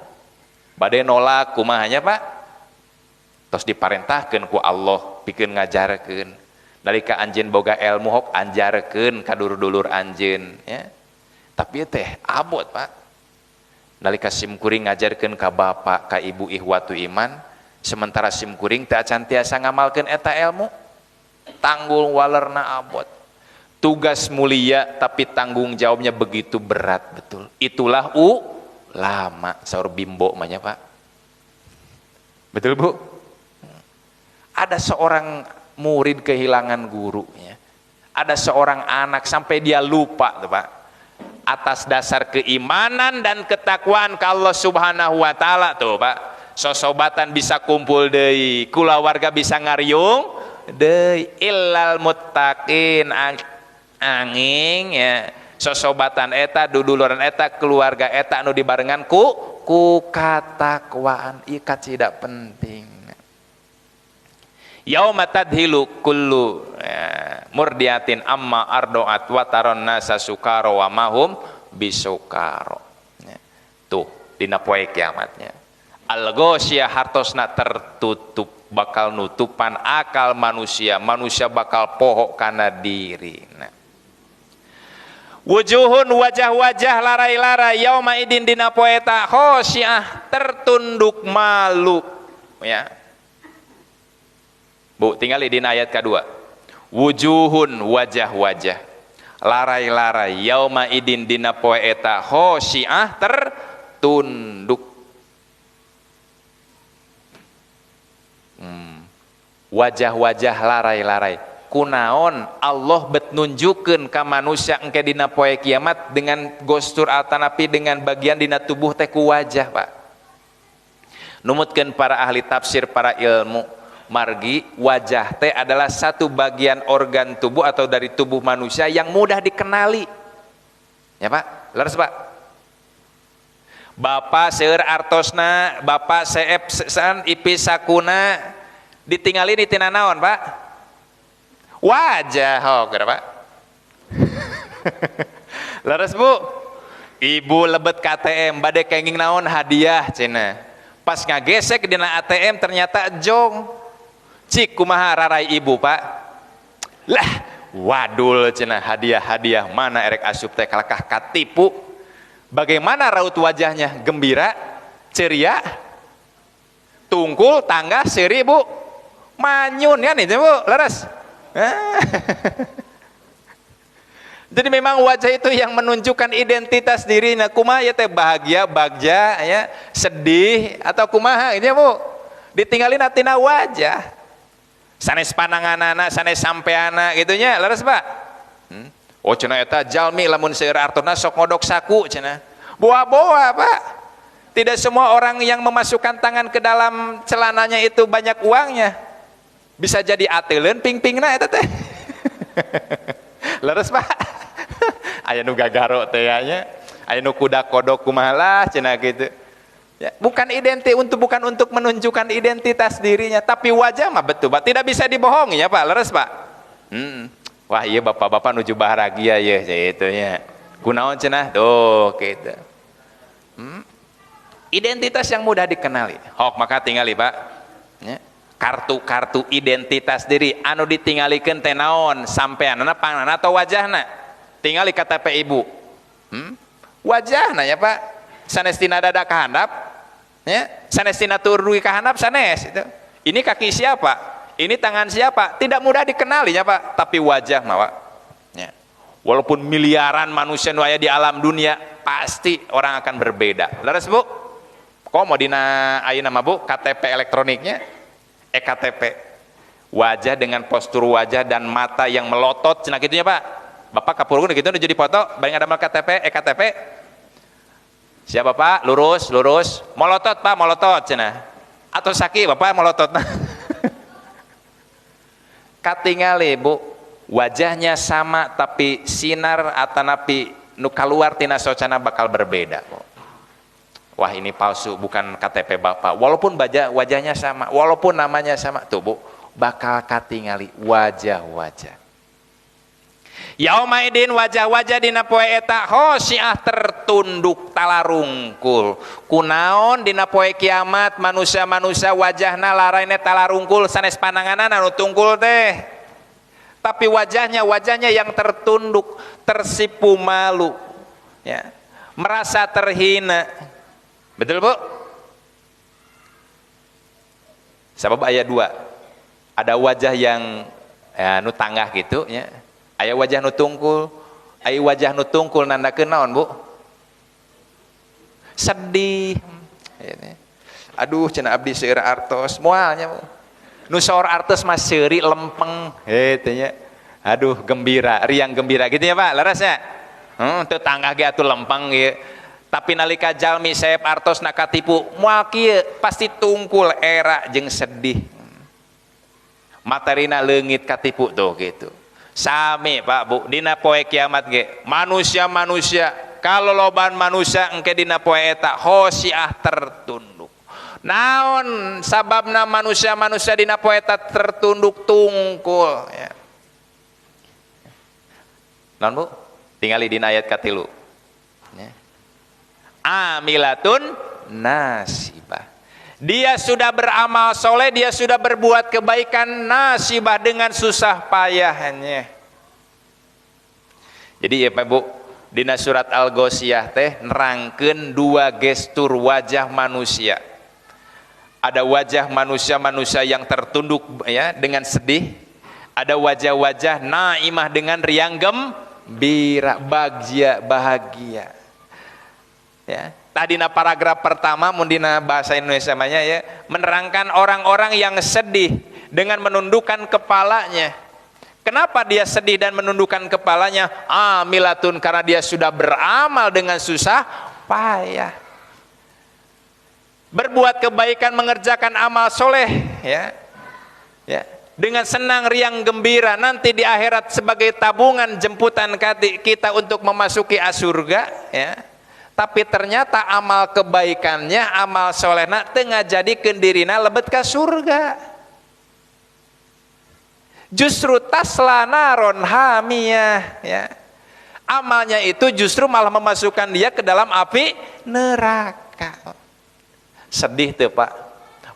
Bade nolak kumaha nya, Pak? Tos diparentahkeun ku Allah pikeun ngajarkeun. Nalika anjeun boga ilmu hok anjarkeun ka dulur-dulur anjeun ya. Tapi teh abot, Pak. Nalika sim kuring ngajarkeun ka bapak, ka ibu ihwatu iman, sementara sim kuring teh acan tiasa ngamalkeun eta ilmu, tanggung walerna abot. Tugas mulia tapi tanggung jawabnya begitu berat, betul. Itulah ulama saur Bimbo mah nya, Pak. Betul, Bu? Ada seorang murid kehilangan gurunya. Ada seorang anak sampai dia lupa tuh, Pak. Atas dasar keimanan dan ketakwaan ke Allah Subhanahu wa taala tuh, Pak. Sosobatan bisa kumpul deui, kulawarga bisa ngariung deui, illal muttaqin anging ya. Sosobatan eta, duduluran eta, keluarga eta anu dibarengan ku katakwaan, ieu tidak penting. Yauma tadhilu kullu murdiatin amma ardoat wa taron nasa sukaro wa mahum bisukaro. Tuh dina poe kiamatnya. Al-ghasyiyah hartosna tertutup, bakal nutupan akal manusia, manusia bakal poho kana diri. Nah. Wujuhun wajah-wajah larai-larai yauma idin dina poe eta khosyiah tertunduk malu ya. Bu, tinggal di ayat kedua. Wujuhun wajah-wajah larai-larai yauma idin dina poe eta khosyiah tertunduk. Wajah-wajah larai-larai. Kunaon Allah bet nunjukkeun ka manusia engke dina poe kiamat dengan gostur atanapi dengan bagian dina tubuh teh ku wajah, Pak. Numutkeun para ahli tafsir, para ilmu, margi wajah teh adalah satu bagian organ tubuh atau dari tubuh manusia yang mudah dikenali. Ya, Pak? Leres, Pak? Bapak seueur artosna, bapak seep san ipi sakuna ditingali di tina naon, Pak? Wajah hok, Pak. Leres, Bu? Ibu lebet KTM bade kenging naon hadiah cenah. Pas ngagesek dina ATM ternyata jong. Cik kumaha rarai ibu, Pak? Lah, wadul cenah hadiah-hadiah mana erek asup teh kalakah katipu. Bagaimana raut wajahnya? Gembira, ceria, tungkul, tangga, seri, Bu. Manyun kan itu, Bu, leres. Jadi memang wajah itu yang menunjukkan identitas dirinya. Kumaha ya teh bahagia, bagja ya, sedih atau kumaha ini ya, Bu. Ditinggalin atina wajah. Sanes pananganana, sanes sampeana gitu nya, leres, Pak. Oh cenah eta jalmi lamun seueur artona sok ngodok saku cenah. Boa-boa, Pak. Tidak semua orang yang memasukkan tangan ke dalam celananya itu banyak uangnya. Bisa jadi ateuleun ping-pingna eta teh. Leres, Pak. Aya nu gagaro teh nya. Aya nu kuda kodok kumaha lah cenah gitu. Ya, bukan bukan untuk menunjukkan identitas dirinya, tapi wajah mah betul, Pak. Tidak bisa dibohongi ya, Pak. Leres, Pak. Wah, iya bapak-bapak nuju bahagia ya gitu nya. Kunaon cenah? Tuh gitu. Identitas yang mudah dikenali. Hok maka tingali, Pak. Ya. Kartu-kartu identitas diri anu ditinggalikeun teh naon, sampeanana pangnana atau wajahna? Tingali KTP ibu. Wajahna ya Pak, sanes tina dada ka handap ya, sanes tina tur dugi ka handap sanes itu. Ini kaki siapa? Ini tangan siapa? Tidak mudah dikenali ya Pak, tapi wajah mah Pak. Ya. Walaupun miliaran manusia nu aya di alam dunia, pasti orang akan berbeda. Leres Bu? Komo dina ayeuna mah Bu, KTP elektroniknya, EKTP. Wajah dengan postur wajah dan mata yang melotot cenah kitu nya Pak. Bapak kapurung kitu nu jadi foto, bari ngadamel KTP, EKTP. Siapa Pak? Lurus, lurus. Molotot Pak, molotot cenah. Atau saki Bapak molotot. Katingali Bu, wajahnya sama tapi sinar atanapi nu kaluar tina socana bakal berbeda Bu. Wah ini palsu, bukan KTP Bapak. Walaupun wajahnya sama, walaupun namanya sama, tuh Bu, bakal katingali wajah-wajah. Yaumaidin wajah-wajah dina poe eta khosyiah tertunduk talarungkul. Kunaon dina poe kiamat manusia-manusia wajahna laraine talarungkul, sanes pananganana nu tungkul teh. Tapi wajahnya yang tertunduk, tersipu malu, ya, merasa terhina. Betul Bu? Sabab ayat 2. Ada wajah yang ya, nu tanggah gitu ya. Aya wajah nu tungkul, aya wajah nu tungkul nandakeun naon Bu? Sedih. Aduh cenah abdi seueur artos, moal nya Bu. Nu saur artos mah seuri lempeng heuh nya. Aduh gembira, riang gembira gitu ya Pak, leres nya? Teu tanggah ge atuh lempeng ieu. Tapi nalika jalmi seep artos na katipu moal kieu, pasti tungkul era jeung sedih. Materina leungit katipu tuh gitu. Sami Pak Bu, dina poe kiamat ge manusia-manusia kalau loban manusia engke dina poe eta khosyiah tertunduk. Naon sababna manusia-manusia dina poe eta tertunduk tungkul ya. Naon Bu? Tingali dina ayat katilu. Ya. Amilatun nasibah. Dia sudah beramal soleh, dia sudah berbuat kebaikan, nasibah dengan susah payahnya. Jadi ya Pak Bu, dina surat Al-Ghasyiyah teh nerangkeun dua gestur wajah manusia. Ada wajah manusia-manusia yang tertunduk ya dengan sedih, ada wajah-wajah naimah dengan riang gembira, bagja, bahagia. Ya. Tadina paragraf pertama mun dina bahasa Indonesia mah ya, menerangkan orang-orang yang sedih dengan menundukkan kepalanya. Kenapa dia sedih dan menundukkan kepalanya? Amilatun, karena dia sudah beramal dengan susah payah. Berbuat kebaikan, mengerjakan amal soleh ya. Ya. Dengan senang riang gembira nanti di akhirat sebagai tabungan jemputan kita untuk memasuki surga ya. Tapi ternyata amal kebaikannya, amal solehna teu ngajadikeun dirina lebet ka surga. Justru tasla naron hamiyah ya. Amalnya itu justru malah memasukkan dia ke dalam api neraka. Sedih tuh Pak.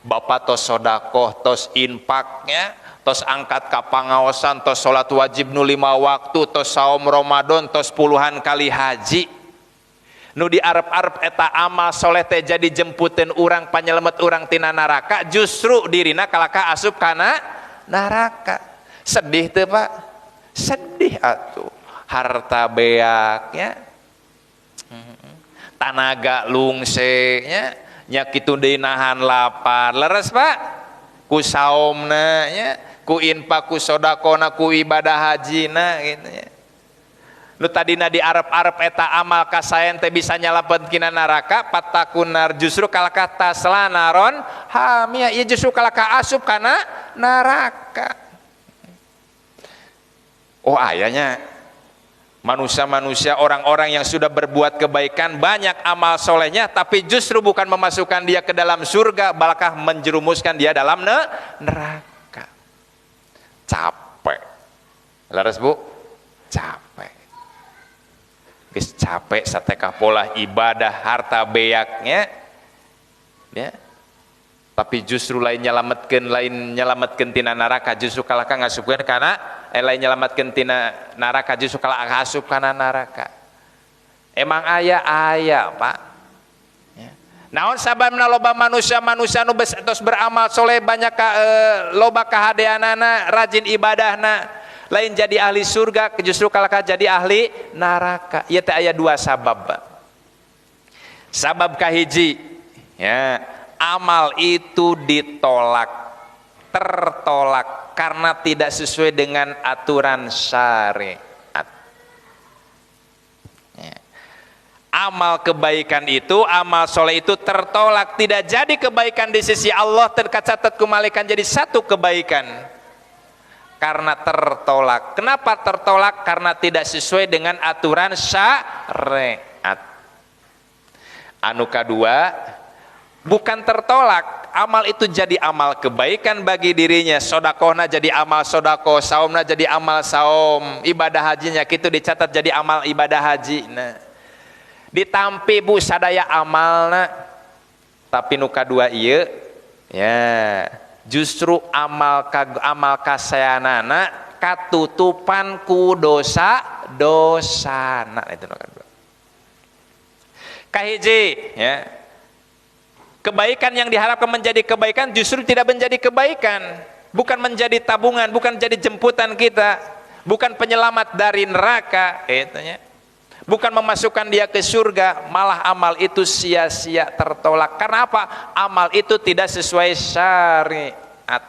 Bapak tos sodakoh, tos infaknya, tos angkat ka pangaosan, tos salat wajib nu 5 waktu, tos saum Ramadan, tos puluhan kali haji. Nu diarep-arep eta amal soleh teh jadi jemputin urang, panyelemet urang tina neraka, justru dirina kalaka asup kana neraka. Sedih teu Pak? Sedih atuh. Harta beak nya, tanaga lungse nya, nya kitu deui nahan lapar. Leres Pak? Ku saomna nya, ku infak, ku sodakona, ku ibadah hajina gitu nya. Nu tadina diarep-arep eta amal kasaen teh bisa nyalapeun kina neraka, patakunar justru kalakah tasla naron hamia, ieu justru kalakah asup kana neraka. Oh ayahnya manusia-manusia, orang-orang yang sudah berbuat kebaikan, banyak amal solehnya, tapi justru bukan memasukkan dia ke dalam surga, balakah menjerumuskan dia dalam neraka. Capek. Laras Bu? Capek. Geus capek sateka pola ibadah, harta beaknya ya. Tapi justru lain nyalametkeun tina neraka justru kalah ka ngasupkeun kana lain nyalametkeun tina neraka justru kalah ka asup kana neraka. Emang aya Pak. Ya. Naon sababna loba manusia-manusia nu tos beramal soleh banyak loba kahadeanana, rajin ibadahna, lain jadi ahli surga justru kalah ka jadi ahli neraka. Ieu teh aya dua sabab, Pak. Sabab kahiji, ya, amal itu ditolak, tertolak karena tidak sesuai dengan aturan syariat. Ya. Amal kebaikan itu, amal soleh itu tertolak, tidak jadi kebaikan di sisi Allah, tercatat ku malaikat jadi satu kebaikan karena tertolak. Kenapa tertolak? Karena tidak sesuai dengan aturan syariat. Anu kadua, bukan tertolak, amal itu jadi amal kebaikan bagi dirinya, sodakohna jadi amal sodako, saumna jadi amal saum, ibadah hajinya kitu dicatat jadi amal ibadah haji. Nah, ditampi bu sadaya amalna, tapi nu kadua ieu ya justru amal amal kasayanana katutupan ku dosa dosana. Itu nu kadua. Kahiji, ya, kebaikan yang diharapkan menjadi kebaikan justru tidak menjadi kebaikan, bukan menjadi tabungan, bukan jadi jemputan kita, bukan penyelamat dari neraka, itunya, bukan memasukkan dia ke surga, malah amal itu sia-sia, tertolak. Karena apa? Amal itu tidak sesuai syariat.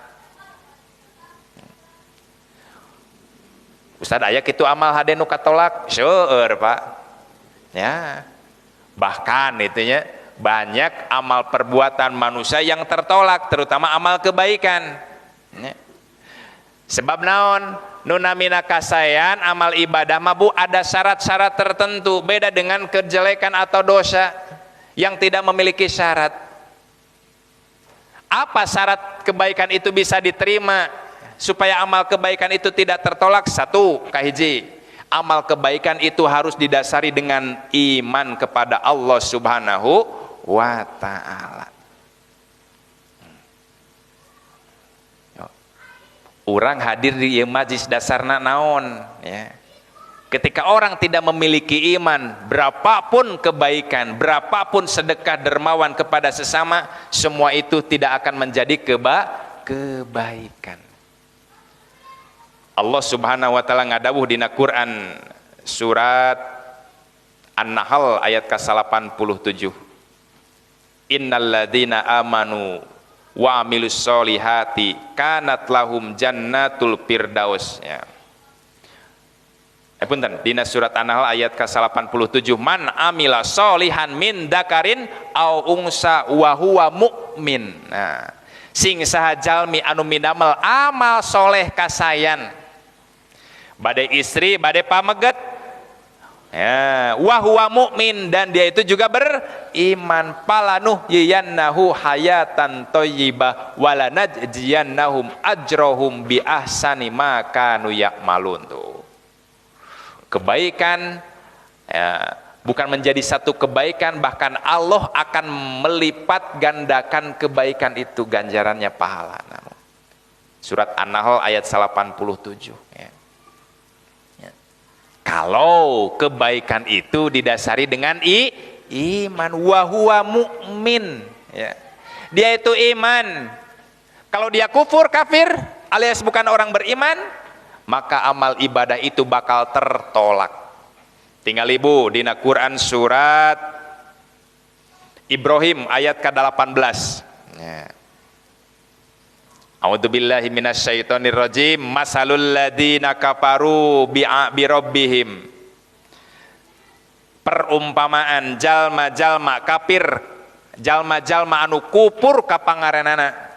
Ustaz aya kitu amal hade nu katolak, seueur Pak. Ya. Bahkan itunya banyak amal perbuatan manusia yang tertolak, terutama amal kebaikan. Ya. Sebab naon? Nu namina kasaean amal ibadah mah bu ada syarat-syarat tertentu, beda dengan kejelekan atau dosa yang tidak memiliki syarat. Apa syarat kebaikan itu bisa diterima supaya amal kebaikan itu tidak tertolak? Satu, kahiji, amal kebaikan itu harus didasari dengan iman kepada Allah Subhanahu wa ta'ala. Orang hadir di majlis dasarna naon, ya. Ketika orang tidak memiliki iman, berapapun kebaikan, berapapun sedekah dermawan kepada sesama, semua itu tidak akan menjadi kebaikan. Allah Subhanahu wa ta'ala ngadawuh dina Quran surat An-Nahl ayat ke-87. Innalladzina amanu wa amilus solihati kanat lahum jannatul firdaus. Ya. Punten, dina surat An-Nahl ayat ke-87, man amila solihan min dakarin au unsa wa huwa mu'min. Nah, sing saha jalmi anu midamel amal soleh kasayan, badai istri, badai pameget, ya, wa huwa mu'min, dan dia itu juga beriman, palanuh yiyannahu hayatan thayyibah walanajziyannahum ajrohum bi ahsani ma kanu ya'malun. Tuh. Kebaikan ya, bukan menjadi satu kebaikan, bahkan Allah akan melipat gandakan kebaikan itu, ganjarannya pahala. Surat An-Nahl ayat 87 ya. Kalau kebaikan itu didasari dengan iman, wa huwa mu'min, ya. Dia itu iman. Kalau dia kufur, kafir, alias bukan orang beriman, maka amal ibadah itu bakal tertolak. Tinggal ibu dina Quran surat Ibrahim ayat ke-18. Ya. A'udzubillahi minasyaitonirrajim. Masalul ladzina kafaru bi rabbihim. Perumpamaan jalma-jalma kafir, jalma-jalma anu kupur ka pangeranana,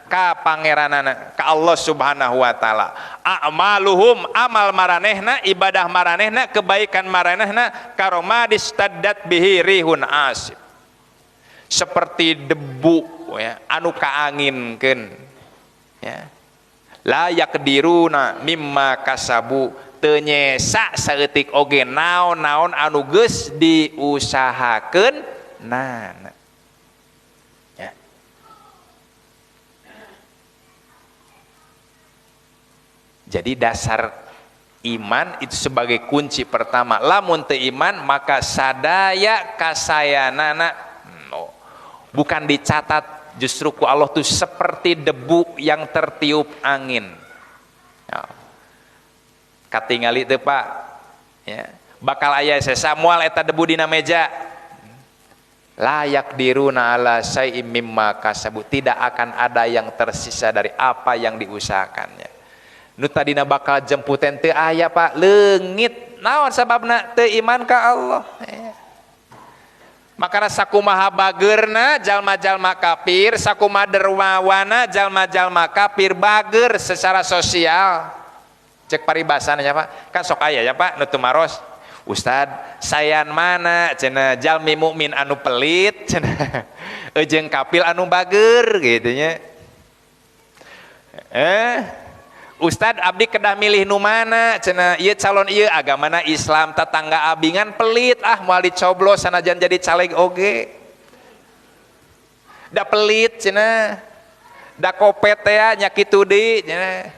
ka Allah Subhanahu wa taala. A'maluhum, amal maranehna, ibadah maranehna, kebaikan maranehna, karomadis taddat bihi rihun asif. Seperti debu ya, anu kaanginkeun. Ya. La yaqdiruna mimma kasabu, teu nyesa saeutik oge naon-naon anu geus diusahakeun nana. Ya. Jadi dasar iman itu sebagai kunci pertama. Lamun teu iman maka sadaya kasayanana no. Bukan dicatat, justru ku Allah tuh seperti debu yang tertiup angin. Ya. Katingali teu Pak, ya. Bakal aya sesa moal eta debu dina meja. Layak diruna ala syai'im mimma kasabu, tidak akan ada yang tersisa dari apa yang diusahakannya. Nu tadina bakal jemputan teu aya Pak, leungit. Naon sababna? Teu iman ka Allah. Ya. Makana sakumaha bageurna jalma-jalma kafir, sakumaha dermawana jalma-jalma kafir bager secara sosial. Cek paribasana nya Pak, kan sok aya ya Pak nu tumaros. Ustad, sayan mana cenah jalmi mukmin anu pelit cenah jeung kafir anu bager gitu nya. Ustad abdi kedah milih nu mana cenah ieu calon ieu agamana Islam tetangga abingan pelit ah moal dicoblos sanajan jadi caleg oge. Da pelit cenah. Da kopet teh nya kitu deui cenah.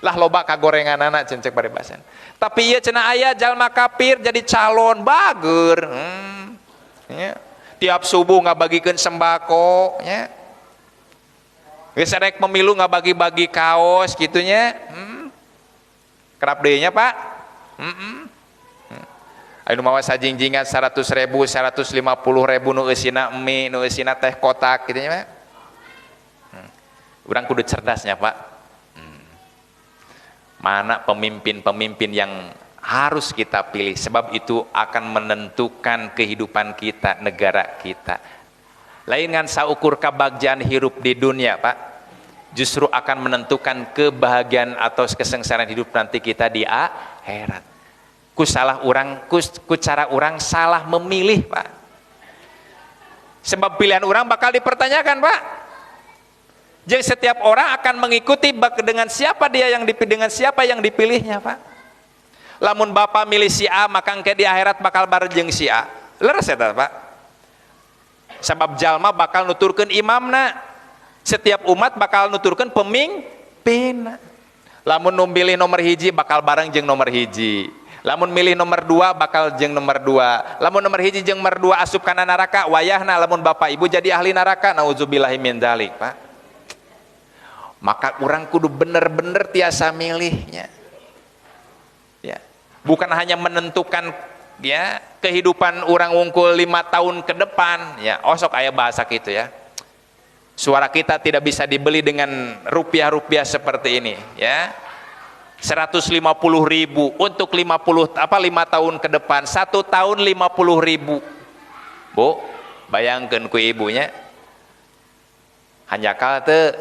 Lah loba kagorenganana cenah cek paribasan. Tapi ieu cenah aya jalma kafir jadi calon bager. Nya. Tiap subuh ngabagikeun sembako nya. Geus rek pemilu ngabagi-bagi kaos gitunya. Kerap deui nya Pak. Anu mawa sajingjingan 100.000, 150.000 nu eusina mie, nu eusina teh kotak kitu nya Pak. Urang kudu cerdasnya Pak. Mana pemimpin-pemimpin yang harus kita pilih, sebab itu akan menentukan kehidupan kita, negara kita. Lain ngan saukur kabagjaan hirup di dunia Pak, justru akan menentukan kebahagiaan atau kesengsaraan hidup nanti kita di akhirat. Ku salah orang, ku cara orang salah memilih Pak. Sebab pilihan orang bakal dipertanyakan Pak. Jadi setiap orang akan mengikuti dengan siapa dia yang dipilih, dengan siapa yang dipilihnya Pak. Lamun bapak milih si A, maka engke di akhirat bakal bareng jeung si A. Leres eta Pak. Sebab jalma bakal nuturkeun imamna. Setiap umat bakal nuturkeun pemimpinna. Lamun nu milih nomor hiji bakal bareng jeung nomor hiji. Lamun milih nomor 2 bakal jeung nomor 2. Lamun nomor hiji jeung nomor 2 asup kana neraka, wayahna lamun bapak ibu jadi ahli neraka, nauzubillahi min dzalik Pak. Maka orang kudu bener-bener tiasa milihnya. Ya. Bukan hanya menentukan ya kehidupan orang wungkul 5 tahun ke depan ya, osok aya bahasa gitu ya. Suara kita tidak bisa dibeli dengan rupiah-rupiah seperti ini ya. 150.000 untuk 5 tahun ke depan, 1 tahun 50.000. Bu, bayangkeun ku ibunya. Hanjakal teu,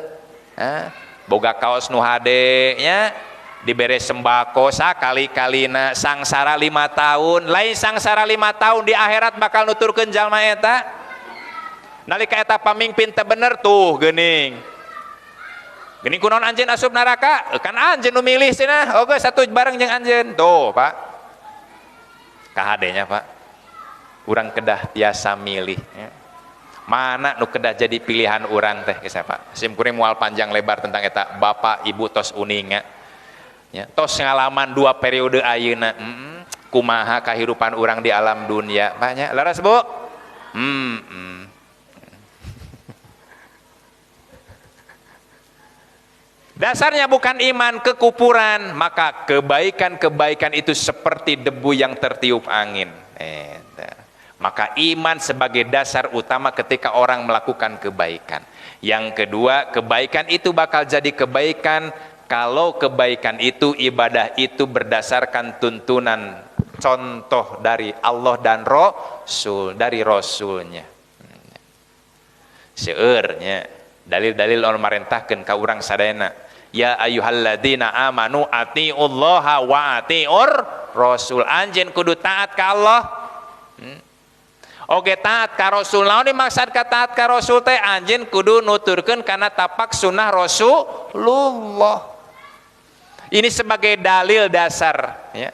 boga kaos nu hade nya, dibere sembako sakali-kalina, sangsara 5 tahun, lain sangsara 5 tahun di akhirat bakal nuturkeun jalma eta. Nalika eta pamimpin teu bener tuh geuning. Geuning kunaon anjeun asup neraka? Kan anjeun nu milih cenah. Oke, satu bareng jeung anjeun. Tuh, Pak. Kahadenya, Pak. Urang kedah tiasa milih ya. Mana nu kedah jadi pilihan urang teh geus Pak. Sim kuring moal panjang lebar tentang eta bapak ibu tos uninga. Ya, tos ngalaman 2 periode ayeuna. Kumaha kahirupan urang di alam dunia, Pak nya. Leres, Bu? Dasarnya bukan iman, kekufuran, maka kebaikan-kebaikan itu seperti debu yang tertiup angin. Maka iman sebagai dasar utama ketika orang melakukan kebaikan. Yang kedua, kebaikan itu bakal jadi kebaikan kalau kebaikan itu, ibadah itu berdasarkan tuntunan contoh dari Allah dan Rasul, dari Rasulnya. Seueurnya dalil-dalil anu marentahkeun ka urang sadayana. Ya ayyuhalladzina amanu atiullaha wa atiur rasul. Anjeun kudu taat ka Allah. Oke, taat ka Rasul. Naon dimaksud ka taat ka Rasul teh? Anjeun kudu nuturkeun kana tapak sunnah Rasulullah. Ini sebagai dalil dasar ya.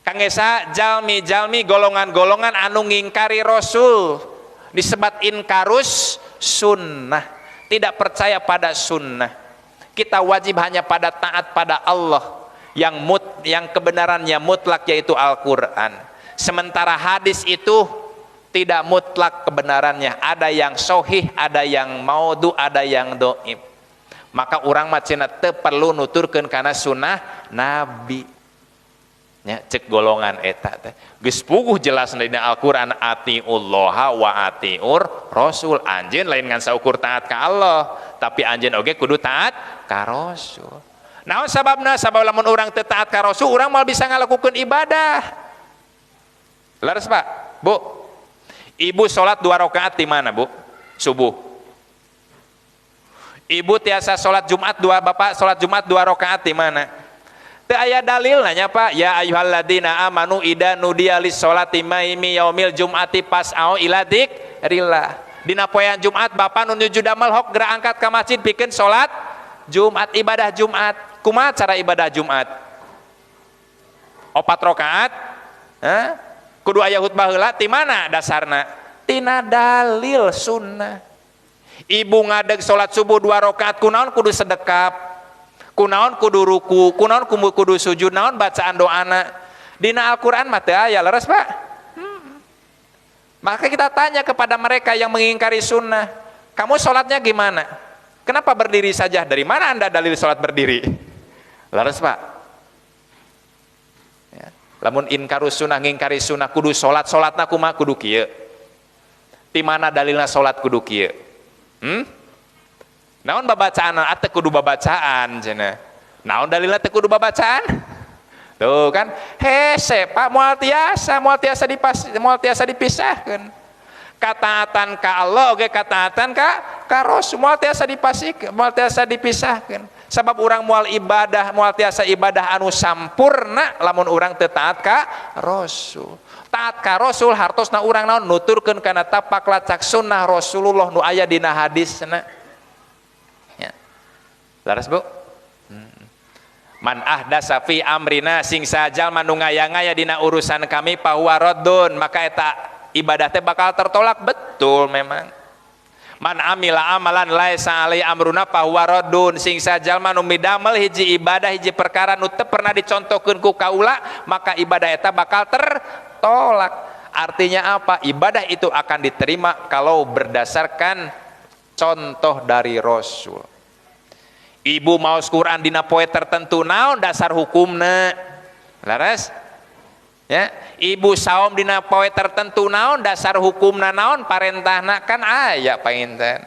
Kang Esa jalmi-jalmi golongan-golongan anu ngingkari Rasul disebat inkarus sunnah, tidak percaya pada sunnah. Kita wajib hanya pada taat pada Allah yang yang kebenarannya mutlak, yaitu Al-Quran. Sementara hadis itu tidak mutlak kebenarannya, ada yang sohih, ada yang maudhu, ada yang doib. Maka urang mah cenah teu perlu nuturkeun kana sunnah Nabi. Nya cek golongan eta teh geus puguh jelas dina Al-Qur'an, atiullaha wa atiur rasul. Anjeun lain ngan saukur taat ka Allah, tapi anjeun oge kudu taat ka Rasul. Naon sababna? Sabab lamun urang teu taat ka Rasul, urang moal bisa ngalakukeun ibadah. Leres Pak, Bu? Ibu salat 2 rakaat di mana, Bu? Subuh. Ibu tiasa salat Jumat dua, Bapak salat Jumat 2 rakaat di mana? Teu aya dalil nanya Pak. Ya ayyuhalladzina amanu idza nudiya lis-sholati maimi yaumil jum'ati fas'au ila dzikrillah. Dina poean Jumat Bapak nu nuju damel hok geura angkat ka masjid pikeun salat Jumat, ibadah Jumat. Kumaha cara ibadah Jumat? 4 rakaat? Hah? Kudu aya khutbah heula, ti mana dasarna? Tina dalil sunnah. Ibu ngadeg salat subuh 2 rakaat, kunaon kudu sedekap, kunaon kudu ruku, kunaon kudu sujud, naon bacaan doana. Dina Al-Qur'an mah teu aya, leres Pak? Maka kita tanya kepada mereka yang mengingkari sunnah, kamu sholatnya gimana? Kenapa berdiri saja? Dari mana Anda dalil sholat berdiri? Leres Pak? Ya. Lamun inkaru sunnah, ngingkari sunnah, kudu sholat, sholatna kumaha kudu kieu. Di mana dalilna sholat kudu kieu? Naon babacaan ateu kudu babacaan cenah. Naon dalilna teu kudu babacaan? Tuh kan, hese Pak, moal tiasa, moal tiasa dipas, moal tiasa dipisahkeun. Kataatan ka Allah oge kataatan ka Rasul, moal tiasa dipasikeun, moal tiasa dipisahkeun. Sabab urang moal ibadah, moal tiasa ibadah anu sampurna lamun urang teu taat ka Rasul. Taat ka Rasul hartosna urang naon nuturkeun kana tapak lacak sunnah Rasulullah nu aya dina hadisna. Ya. Laras Bu? Man ahdasa fi amrina, sing sajalma nu ngaya-ngaya dina urusan kami pahuwa raddun, maka eta ibadah teh bakal tertolak. Betul memang. Man amila amalan laisa alaihi amruna pahuwa raddun, sing sajalma nu midamel hiji ibadah hiji perkara nu teu pernah dicontohkeun ku kaula, maka ibadah eta bakal tertolak. Artinya apa? Ibadah itu akan diterima kalau berdasarkan contoh dari Rasul. Ibu maos Quran dina poe tertentu, naon dasar hukumna? Laras? Ya, ibu saum dina poe tertentu, naon dasar hukumna, naon parentahna, kan aya panginten.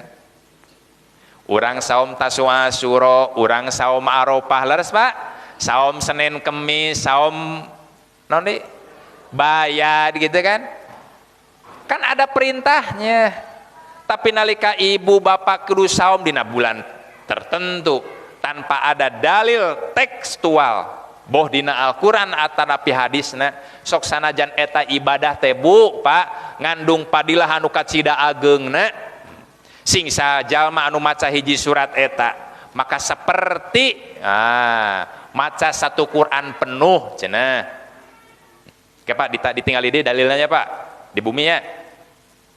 Urang saum Tasua Asyura, urang saum Arafah, leres Pak? Saum Senin Kemis, saum naon di? Bayar gitu kan? Kan ada perintahnya. Tapi nalika ibu bapak kudu saum dina bulan tertentu tanpa ada dalil tekstual, boh dina Al-Qur'an atanapi hadisna, sok sanajan eta ibadah teh Bu, Pak, ngandung padilah anu kacida ageungna, sing sajalma anu maca hiji surat eta maka seperti maca satu Quran penuh cenah. Oke Pak, ditinggali deui dalilnya Pak di bumi nya.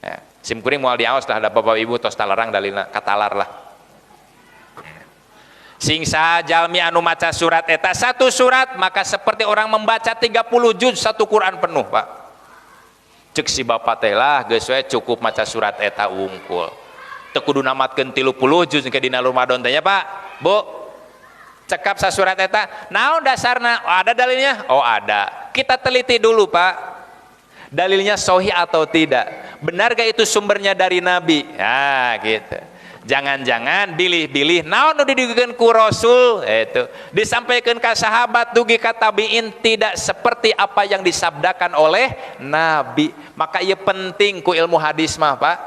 Ya, sim kuring moal diaos lah, ada bapak ibu tos talarang dalilna katalar lah. Sing sajalmi anu maca surat eta satu surat maka seperti orang membaca 30 juz satu Quran penuh Pak. Cek si bapak teh lah geus we cukup maca surat eta wungkul. Teu kudu namatkeun 30 juz ke dina Ramadan teh nya Pak. Bu, cekap sasurat eta naon dasarna? Oh, ada dalilnya? Oh ada. Kita teliti dulu Pak. Dalilnya sahih atau tidak? Benar gak itu sumbernya dari Nabi? Nah gitu. Jangan-jangan bilih-bilih naon nu didugikeun ku Rasul itu disampaikan ke sahabat dugi ka tabiin tidak seperti apa yang disabdakan oleh Nabi. Maka ieu penting ku ilmu hadis mah Pak,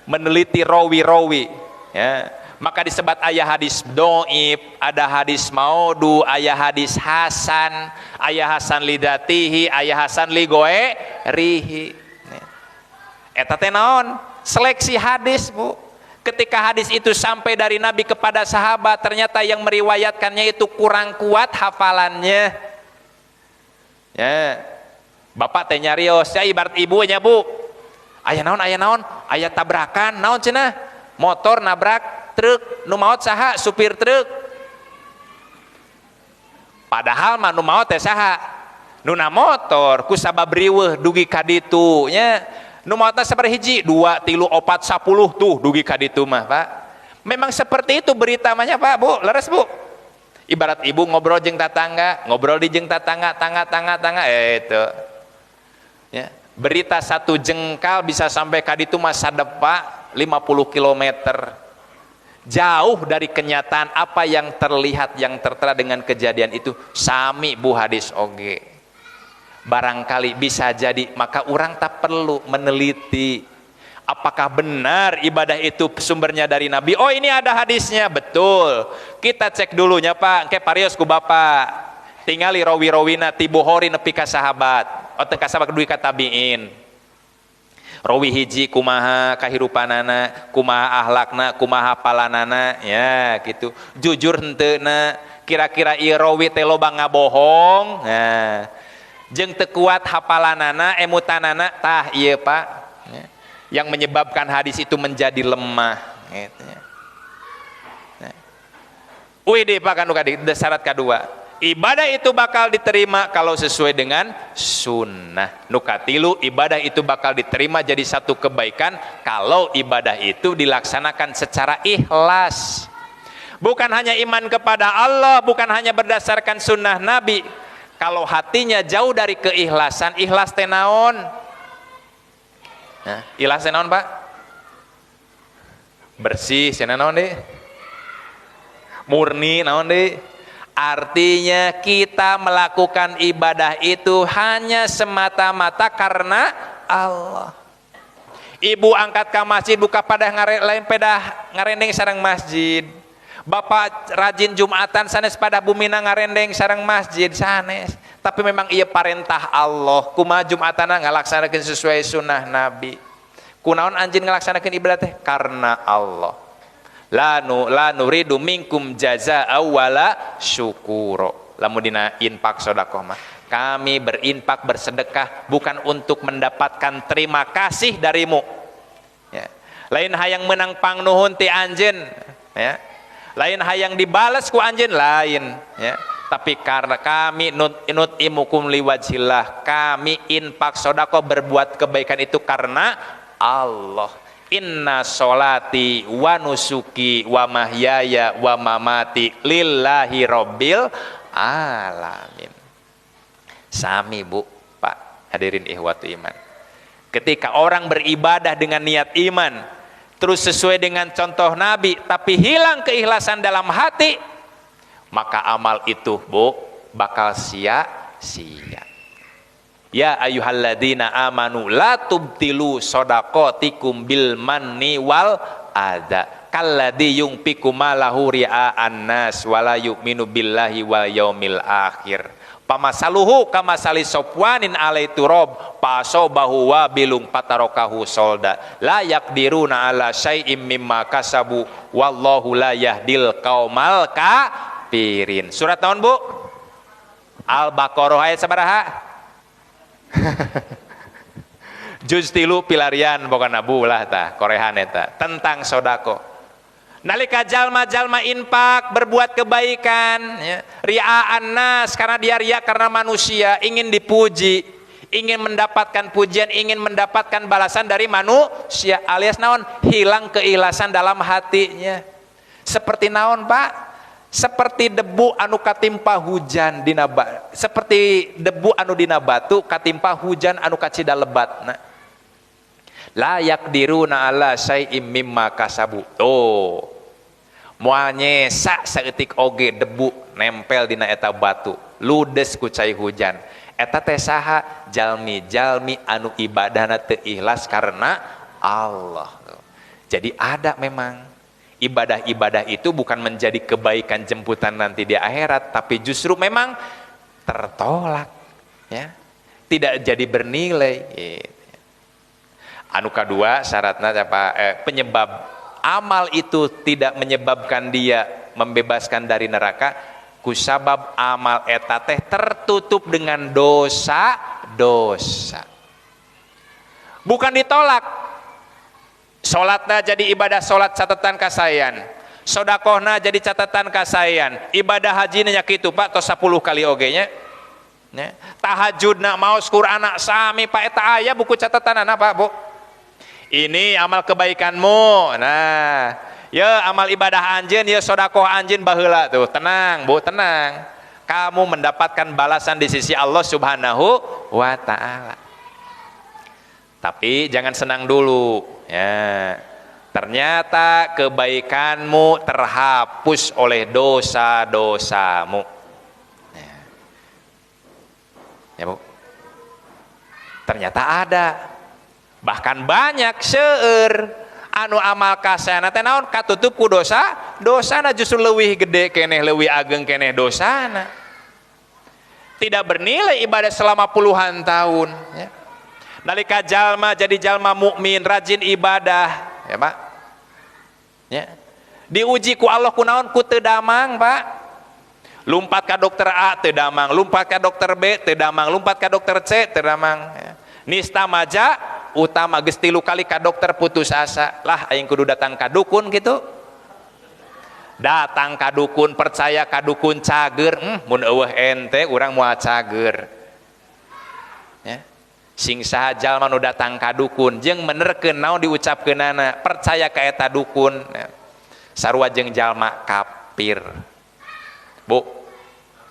meneliti rawi-rawi ya. Maka disebat ayah hadis doib, ada hadis maudu, ayah hadis hasan, ayah hasan lidatihi, ayah hasan ligoe rihi. Eta teh naon? Seleksi hadis Bu. Ketika hadis itu sampai dari Nabi kepada sahabat, ternyata yang meriwayatkannya itu kurang kuat hafalannya. Ya. Bapak teh nyarios, ya ibarat ibunya Bu. Aya naon, aya naon, aya tabrakan, naon cenah? Motor nabrak truk, nu maot saha? Supir truk. Padahal mah nu maot teh saha? Nu na motor ku sabab riweuh dugi ka ditu nya. Nu maotna sabaraha hiji? 2, 3, 4, 10 tuh dugi ka ditu mah, Pak. Memang seperti itu berita mah nya, Pak, Bu, leres Bu. Ibarat ibu ngobrol jeung tatangga, ngobrol di jeung tatangga, tangga, tangga, tangga, itu. Ya. Berita satu jengkal bisa sampai ka ditu mah sadepa 50 kilometer. Jauh dari kenyataan apa yang terlihat, yang tertera dengan kejadian itu. Sami Bu hadis oge. Barangkali bisa jadi, maka orang tak perlu meneliti apakah benar ibadah itu sumbernya dari Nabi. Oh, ini ada hadisnya, betul. Kita cek dulunya, Pak, ke parios ku Bapak. Tingali rawi-rawina ti Bukhari nepi ka sahabat. Oh, teu ka sahabat dugi ka tabiin. Rawi hiji kumaha kahirupanana, kumaha ahlakna, kumaha hapalanana, ya gitu. Jujur henteu na, kira-kira ieu rawi teh loba ngabohong. Nah, jeung teu kuat hapalanana, emutanana, tah ieu Pak. Ya. Yang menyebabkan hadis itu menjadi lemah gitu ya. Nah. Wih Pak kan syarat kedua. Ibadah itu bakal diterima kalau sesuai dengan sunnah. Nu katilu, ibadah itu bakal diterima jadi satu kebaikan kalau ibadah itu dilaksanakan secara ikhlas. Bukan hanya iman kepada Allah, bukan hanya berdasarkan sunnah Nabi. Kalau hatinya jauh dari keikhlasan, ikhlas teh naon? Nah, ikhlas teh naon, Pak? Bersih, cenah naon deui? Murni naon deui? Artinya kita melakukan ibadah itu hanya semata-mata karena Allah. Ibu angkat ke masjid buka pada lain pedah ngarendeng sareng masjid. Bapak rajin Jumatan sanes pada bumina ngarendeng sareng masjid sanes. Tapi memang iya parentah Allah. Kumaha Jumatana ngalaksanakeun sesuai sunnah Nabi. Kunaon anjeun ngalaksanakeun ibadah teh? Karena Allah. La nuridu minkum jazaa wala syukuro. Lamun dina infak sedekah mah, kami berinfak bersedekah bukan untuk mendapatkan terima kasih darimu. Ya. Lain hayang menang pangnuhun ti anjeun, ya. Lain hayang dibales ku anjeun lain, ya. Tapi karena kami nut'imukum liwajhillah, kami infak sedekah berbuat kebaikan itu karena Allah. Inna sholati wa nusuki wa mahyaya wa mamati lillahi rabbil alamin. Sami Bu, Pak, hadirin ihwatu iman. Ketika orang beribadah dengan niat iman, terus sesuai dengan contoh Nabi, tapi hilang keikhlasan dalam hati, maka amal itu, Bu, bakal sia-sia. Ya ayyuhalladzina amanu la tubtilu shadaqatikum bil manni wal adza kalladzi yunfiqu malahu ria'an nas wala yu'minu billahi wal yaumil akhir. Pamasaluhu kamasali sofwanin alai turab pasobahu wabilung patarokahu solda la yaqdiruna ala syai'im mimma kasabu wallahu la yahdil qaumal kafirin. Surat tahun Bu? Al-Baqarah ayat sabaraha? Juz 3 pilarian pokona Bu lah tah korehan eta tentang sodako. Nalika jalma-jalma infak berbuat kebaikan ya, ria'an nas karena dia riya karena manusia, ingin dipuji, ingin mendapatkan pujian, ingin mendapatkan balasan dari manusia, alias naon, hilang keikhlasan dalam hatinya. Seperti naon Pak? Seperti debu anu katimpa hujan dina seperti debu anu dina batu katimpa hujan anu kacida lebat. Nah, la yaqdiruna ala syai'im mimma kasabu. Oh, moal nyesa saeutik oge debu nempel dina eta batu, ludes ku cai hujan. Eta teh saha? Jalmi-jalmi anu ibadahna teu ikhlas karena Allah. Jadi ada memang ibadah-ibadah itu bukan menjadi kebaikan jemputan nanti di akhirat, tapi justru memang tertolak, ya, tidak jadi bernilai. Gitu. Anu kedua syaratnya apa? Penyebab amal itu tidak menyebabkan dia membebaskan dari neraka, kusabab amal eta teh tertutup dengan dosa-dosa. Bukan ditolak. Salatna jadi ibadah salat catatan kasayan. Sodakohna jadi catatan kasaean. Ibadah haji nya kitu Pak tos 10 kali oge nya. Nya. Tahajudna maos Qur'anna sami Pak eta aya buku catatanana Pak Bu. Ini amal kebaikanmu. Nah, ya amal ibadah anjeun, ya sodakoh anjeun baheula tuh. Tenang, Bu, tenang. Kamu mendapatkan balasan di sisi Allah Subhanahu wa taala. Tapi jangan senang dulu, ya. Ternyata kebaikanmu terhapus oleh dosa-dosamu. Ya. Ya, Bu. Ternyata ada. Bahkan banyak seueur anu amal kasaean teh naon katutup ku dosa, dosana justru leuwih gede keneh, leuwih ageng keneh dosana. Tidak bernilai ibadah selama puluhan tahun, ya. Nalika jalma jadi jalma mukmin, rajin ibadah, ya Pak. Ya. Diuji ku Allah ku naon ku teu damang, Pak. Lumpat ka dokter A teu damang, lumpat ka dokter B teu damang, lumpat ka dokter C teu damang, ya. Nista maja utama geus 3 kali ka dokter putus asa, lah aing kudu datang ka dukun gitu. Datang ka dukun, percaya ka dukun cager, mun eueuh ente urang moal cager. Ya. Sing saha jalma nu datang ka dukun jeung menerkeun naon diucapkeunana, percaya ka eta dukun, ya. Sarua jeung jalma kafir. Bu,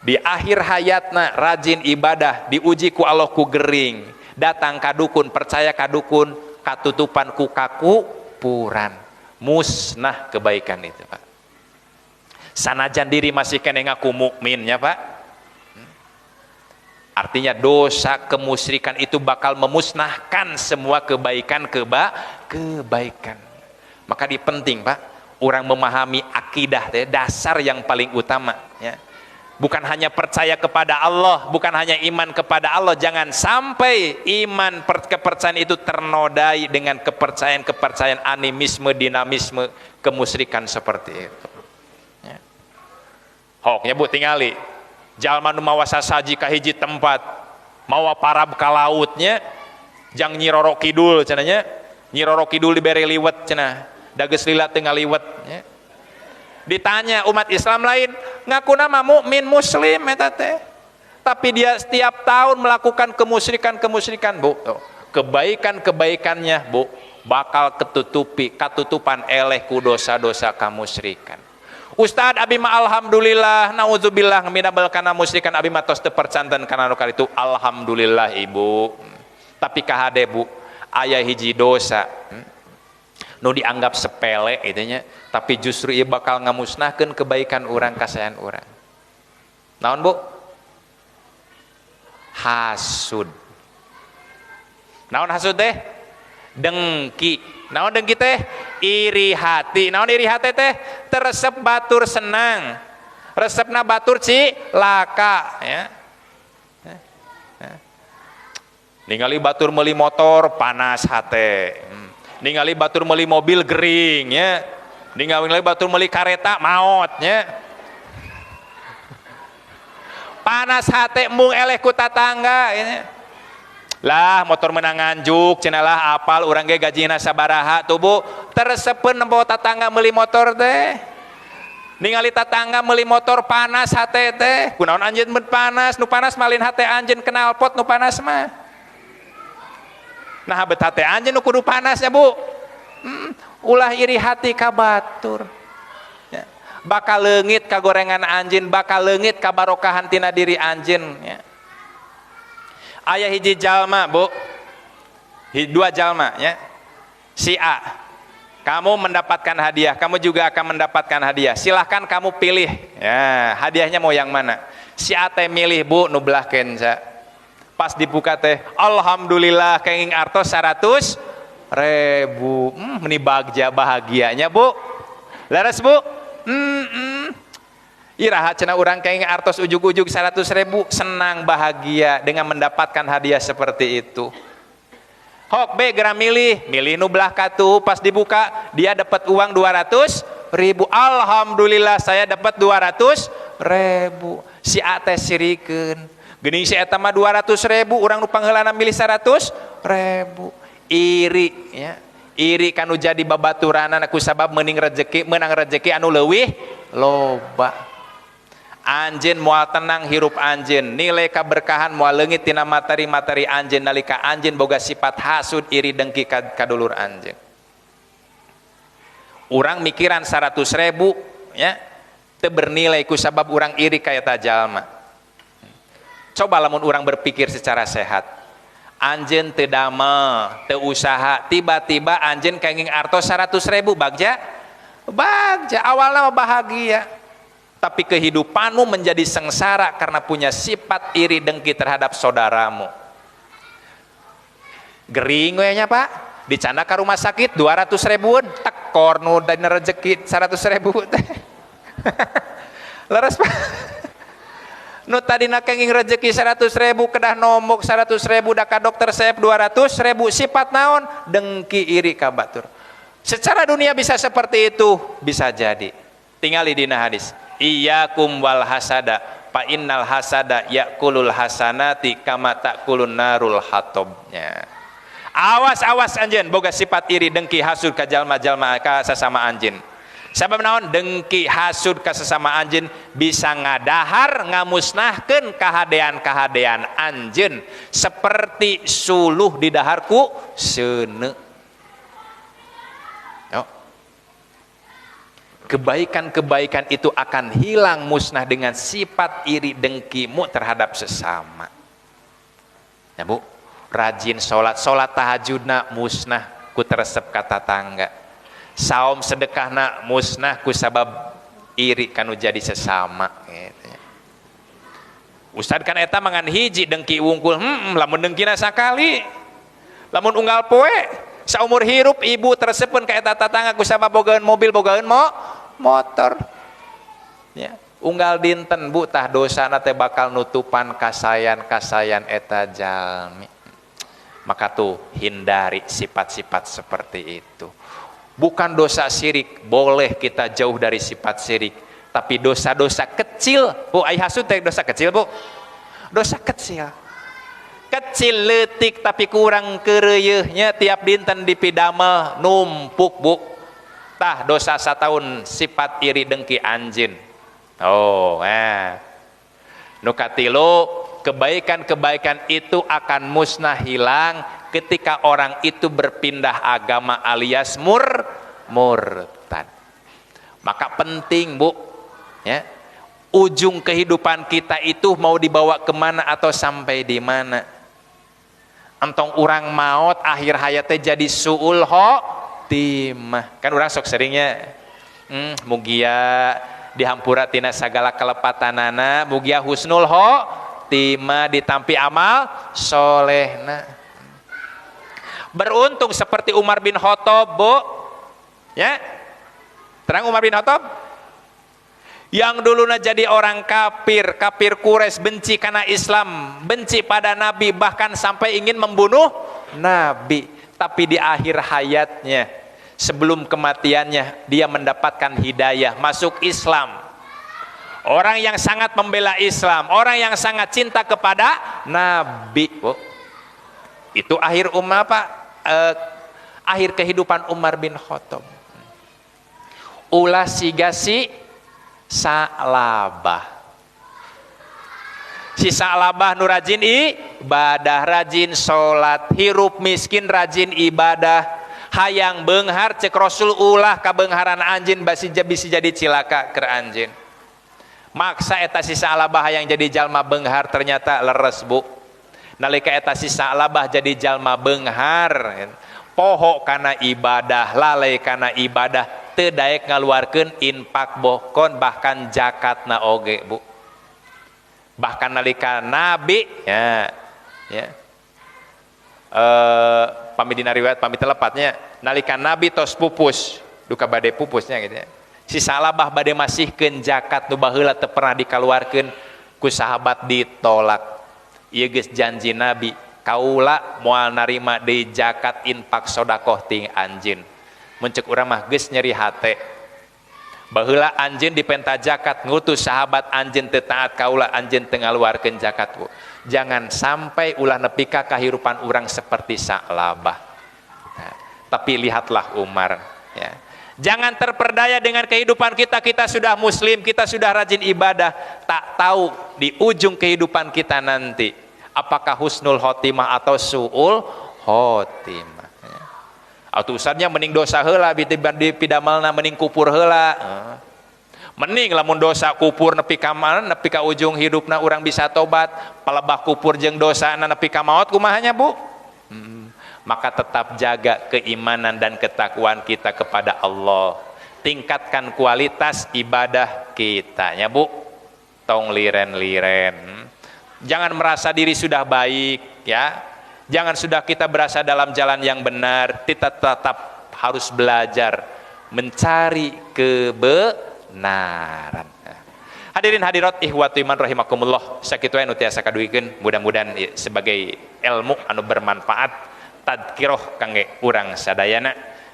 di akhir hayatna rajin ibadah, diuji ku Allah ku gering, datang ka dukun, percaya ka dukun, katutupan ku kakupuran, musnah kebaikan itu Pak. Sanajan diri masih keneh ngaku mukminnya Pak. Artinya dosa kemusyrikan itu bakal memusnahkan semua kebaikan kebaikan. Maka di penting Pak, orang memahami akidah teh dasar yang paling utama, ya. Bukan hanya percaya kepada Allah, bukan hanya iman kepada Allah, jangan sampai iman kepercayaan itu ternodai dengan kepercayaan-kepercayaan animisme, dinamisme, kemusyrikan seperti itu. Ya. Hok nya Bu tingali, jalma nu mawa sasaji ka hiji tempat, mawa parab ka lautnya, jang Nyi Roro Kidul cenah nya, Nyi Roro Kidul dibere liwet cenah, da geus lila teu ngaliwet nya. Ditanya umat Islam lain, ngaku nama mukmin muslim eta teh. Tapi dia setiap tahun melakukan kemusyrikan-kemusyrikan, Bu. Kebaikan-kebaikannya, Bu, bakal ketutupi, katutupan eleh ku dosa-dosa kamusyrikan. Ustad abi mah alhamdulillah, naudzubillah minabel kana musyrikan abi mah tos teu percanten kana nu karitu. Alhamdulillah Ibu. Tapi kahade Bu, aya hiji dosa nu dianggap sepele itu nya, tapi justru ieu bakal ngamusnahkeun kebaikan urang, kasaean urang. Naon Bu? Hasud. Naon hasud teh? Dengki. Naon dengki teh? Iri hati. Naon iri hati teh? Teresep batur senang, resepna batur cilaka, ya. Ningali batur meuli motor panas hate. Ningali batur meuli mobil gering, ya. Ningali batur meuli kareta maot, ya. Panas hate mung eleh ku tatangga, ya. Lah motor menang nganjuk cenah lah apal urang ge gajina sabaraha tuh Bu. Teresepeun nempo tatangga meuli motor teh. Ningali tatangga meuli motor panas hate teh. Kunaon anjeun mun panas, nu panas malin hate anjeun knalpot nu panas mah. Nah bet hate anjeun nu kudu panas ya Bu. Ulah iri hati ka batur. Ya. Bakal leungit ka gorengan anjeun, bakal leungit ka barokahan tina diri anjeun, ya. Aya hiji jalma Bu, dua jalma, ya. Si A, kamu mendapatkan hadiah, kamu juga akan mendapatkan hadiah. Silahkan kamu pilih, ya, hadiahnya mau yang mana. Si A teh milih Bu nu belah kenca. Pas dibuka teh, alhamdulillah kenging artos 100.000. Meni bagja bahagianya Bu. Leres Bu? Iraha cenah urang kenging artos ujug-ujug 100.000, senang bahagia dengan mendapatkan hadiah seperti itu. Hok B geura milih, milih nu belah katuh, pas dibuka dia dapat uang 200.000. Alhamdulillah saya dapat 200.000. Si A teh sirikeun. Geuning si eta mah 200.000, urang nu pangheulana milih 100.000. Iri, ya. Iri kanu jadi babaturanana ku sabab meuning rejeki, meunang rejeki anu leuwih loba. Anjeun moal tenang hirup anjeun, nilai kaberkahan moal leungit tina materi-materi anjeun nalika anjeun boga sifat hasud iri dengki ka dulur anjeun. Urang mikiran 100.000 nya teu bernilai ku sabab urang iri ka eta jalma. Coba lamun urang berpikir secara sehat, anjeun teu damel, teu usaha, tiba-tiba anjeun kenging artos 100.000, bagja? Bagja, awalna mah bahagia. Tapi kehidupanmu menjadi sengsara karena punya sifat iri dengki terhadap saudaramu. Gering we nya Pak, dicanda ka rumah sakit 200.000-an, tekor nu dina rezeki 100.000 teh. Leres Pak. Nu tadina kenging rezeki 100.000 kedah nombok 100.000 da ka dokter seep 200.000, sifat naon? Dengki iri ka batur. Secara dunia bisa seperti itu, bisa jadi. Tingali dina hadis. Iyyakum wal hasada fa innal hasada ya'kulul hasanati kama ta'kulun narul hatobnya. Awas-awas anjeun boga sifat iri dengki hasud ka jalma-jalma ka sasama anjeun. Sabab naon? Dengki hasud ka sesama anjeun bisa ngadahar ngamusnahkeun kahadean-kahadean anjeun seperti suluh di daharku seuneu. Kebaikan-kebaikan itu akan hilang musnah dengan sifat iri dengkimu terhadap sesama. Ya Bu, rajin sholat, sholat tahajudna musnah ku teresep ka tatangga. Saum sedekahna musnah ku sabab iri kanu jadi sesama gitu. Ustad kan eta mangan hiji dengki wungkul, lamun dengkina sakali. Lamun unggal poe saumur hirup ibu tersepen ka eta tatangga ku sabab bogaeun mobil bogaeun motor. Ya, unggal dinten Bu tah dosana teh bakal nutupan kasayan-kasayan eta jalmi. Maka tuh hindari sifat-sifat seperti itu. Bukan dosa syirik, boleh kita jauh dari sifat syirik, tapi dosa-dosa kecil, Bu, ai hasud teh dosa kecil, Bu. Dosa kecil. Kecil leutik tapi kurang keureuyeurnya tiap dinten dipidamel numpuk, Bu. Tah dosa sataun sifat iri dengki anjeun. Oh, Nu katilu, kebaikan-kebaikan itu akan musnah hilang ketika orang itu berpindah agama alias murtad. Maka penting, Bu, ya. Ujung kehidupan kita itu mau dibawa kemana atau sampai di mana. Entong urang maot akhir hayatnya jadi suul khotimah. Kan urang sok seringnya mugia dihampura tina sagala kelepatanana, mugia husnul khotimah ditampi amal solehna. Beruntung seperti Umar bin Khattab, Bu. Ya. Terang Umar bin Khattab yang dulunya jadi orang kafir, kafir Quraisy, benci karena Islam, benci pada Nabi, bahkan sampai ingin membunuh Nabi. Tapi di akhir hayatnya, sebelum kematiannya, dia mendapatkan hidayah, masuk Islam. Orang yang sangat membela Islam, orang yang sangat cinta kepada Nabi. Oh, itu akhir umar apa? Akhir kehidupan Umar bin Khattab. Ulah sigasi Sa'labah. Si Sa'labah nu rajin ibadah, rajin salat, hirup miskin rajin ibadah, hayang beunghar cek Rasul ulah kabeungharan anjeun basi bisi jadi cilaka keur anjeun. Maksa eta si Sa'labah hayang jadi jalma beunghar ternyata leres, Bu. Nalika eta si Sa'labah jadi jalma beunghar, poho kana ibadah, lalai kana ibadah, teu daek ngaluarkeun infak bokon bahkan zakatna oge, Bu. Bahkan nalika Nabi ya, ya. Pami dina riwayat pami telepatnya nalika Nabi tos pupus, duka bade pupusnya gitu ya. Si Sa'labah bade masihkeun zakat nu baheula teu pernah dikaluarkeun ku sahabat ditolak. Ieu geus janji Nabi, kaula moal narima deui zakat infak sedekah ti anjeun. Mun ceuk urang mah geus nyeri hate. Baheula anjeun dipenta zakat ngutus sahabat anjeun teu taat kaula anjeun teu ngaluarkeun zakat, Bu. Jangan sampai ulah nepi ka kahirupan urang seperti Sa'labah. Nah, Tapi lihatlah Umar, ya. Jangan terperdaya dengan kehidupan kita, kita sudah muslim, kita sudah rajin ibadah, tak tahu di ujung kehidupan kita nanti apakah husnul khotimah atau suul khotimah. Ya. Atuh ustadnya mending dosa heula di pidamelna mending kupur heula. Mending lamun dosa kupur nepi ka mana, nepi ka ujung hidupna urang bisa tobat, palebah kupur jeung dosana nepi ka maot kumaha nya, Bu? Maka tetap jaga keimanan dan ketakwaan kita kepada Allah. Tingkatkan kualitas ibadah kita ya, Bu. Tong liren-liren. Jangan merasa diri sudah baik, ya. Jangan sudah kita berasa dalam jalan yang benar, kita tetap harus belajar mencari kebenaran. Hadirin hadirat ihwatu iman rahimakumullah, sakitu anu tiasa kaduikeun, mudah-mudahan sebagai ilmu anu bermanfaat, tadkiroh kangge urang sadayana,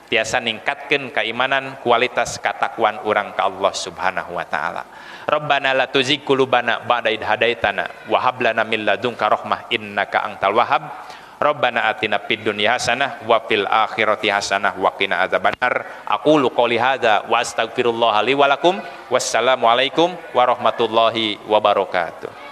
tiasa ningkatkeun keimanan, kualitas katakwaan urang ka Allah Subhanahu wa taala. Rabbana la tuzigh qulubana ba'da idh hadaitana wa hab lana min ladunka rahmah innaka antal wahhab. Rabbana atina fid dunya hasanah wa fil akhirati hasanah wa qina adzabannar. Aqulu qouli hadza wa astaghfirullah li wa lakum. Wassalamualaikum warahmatullahi wabarakatuh.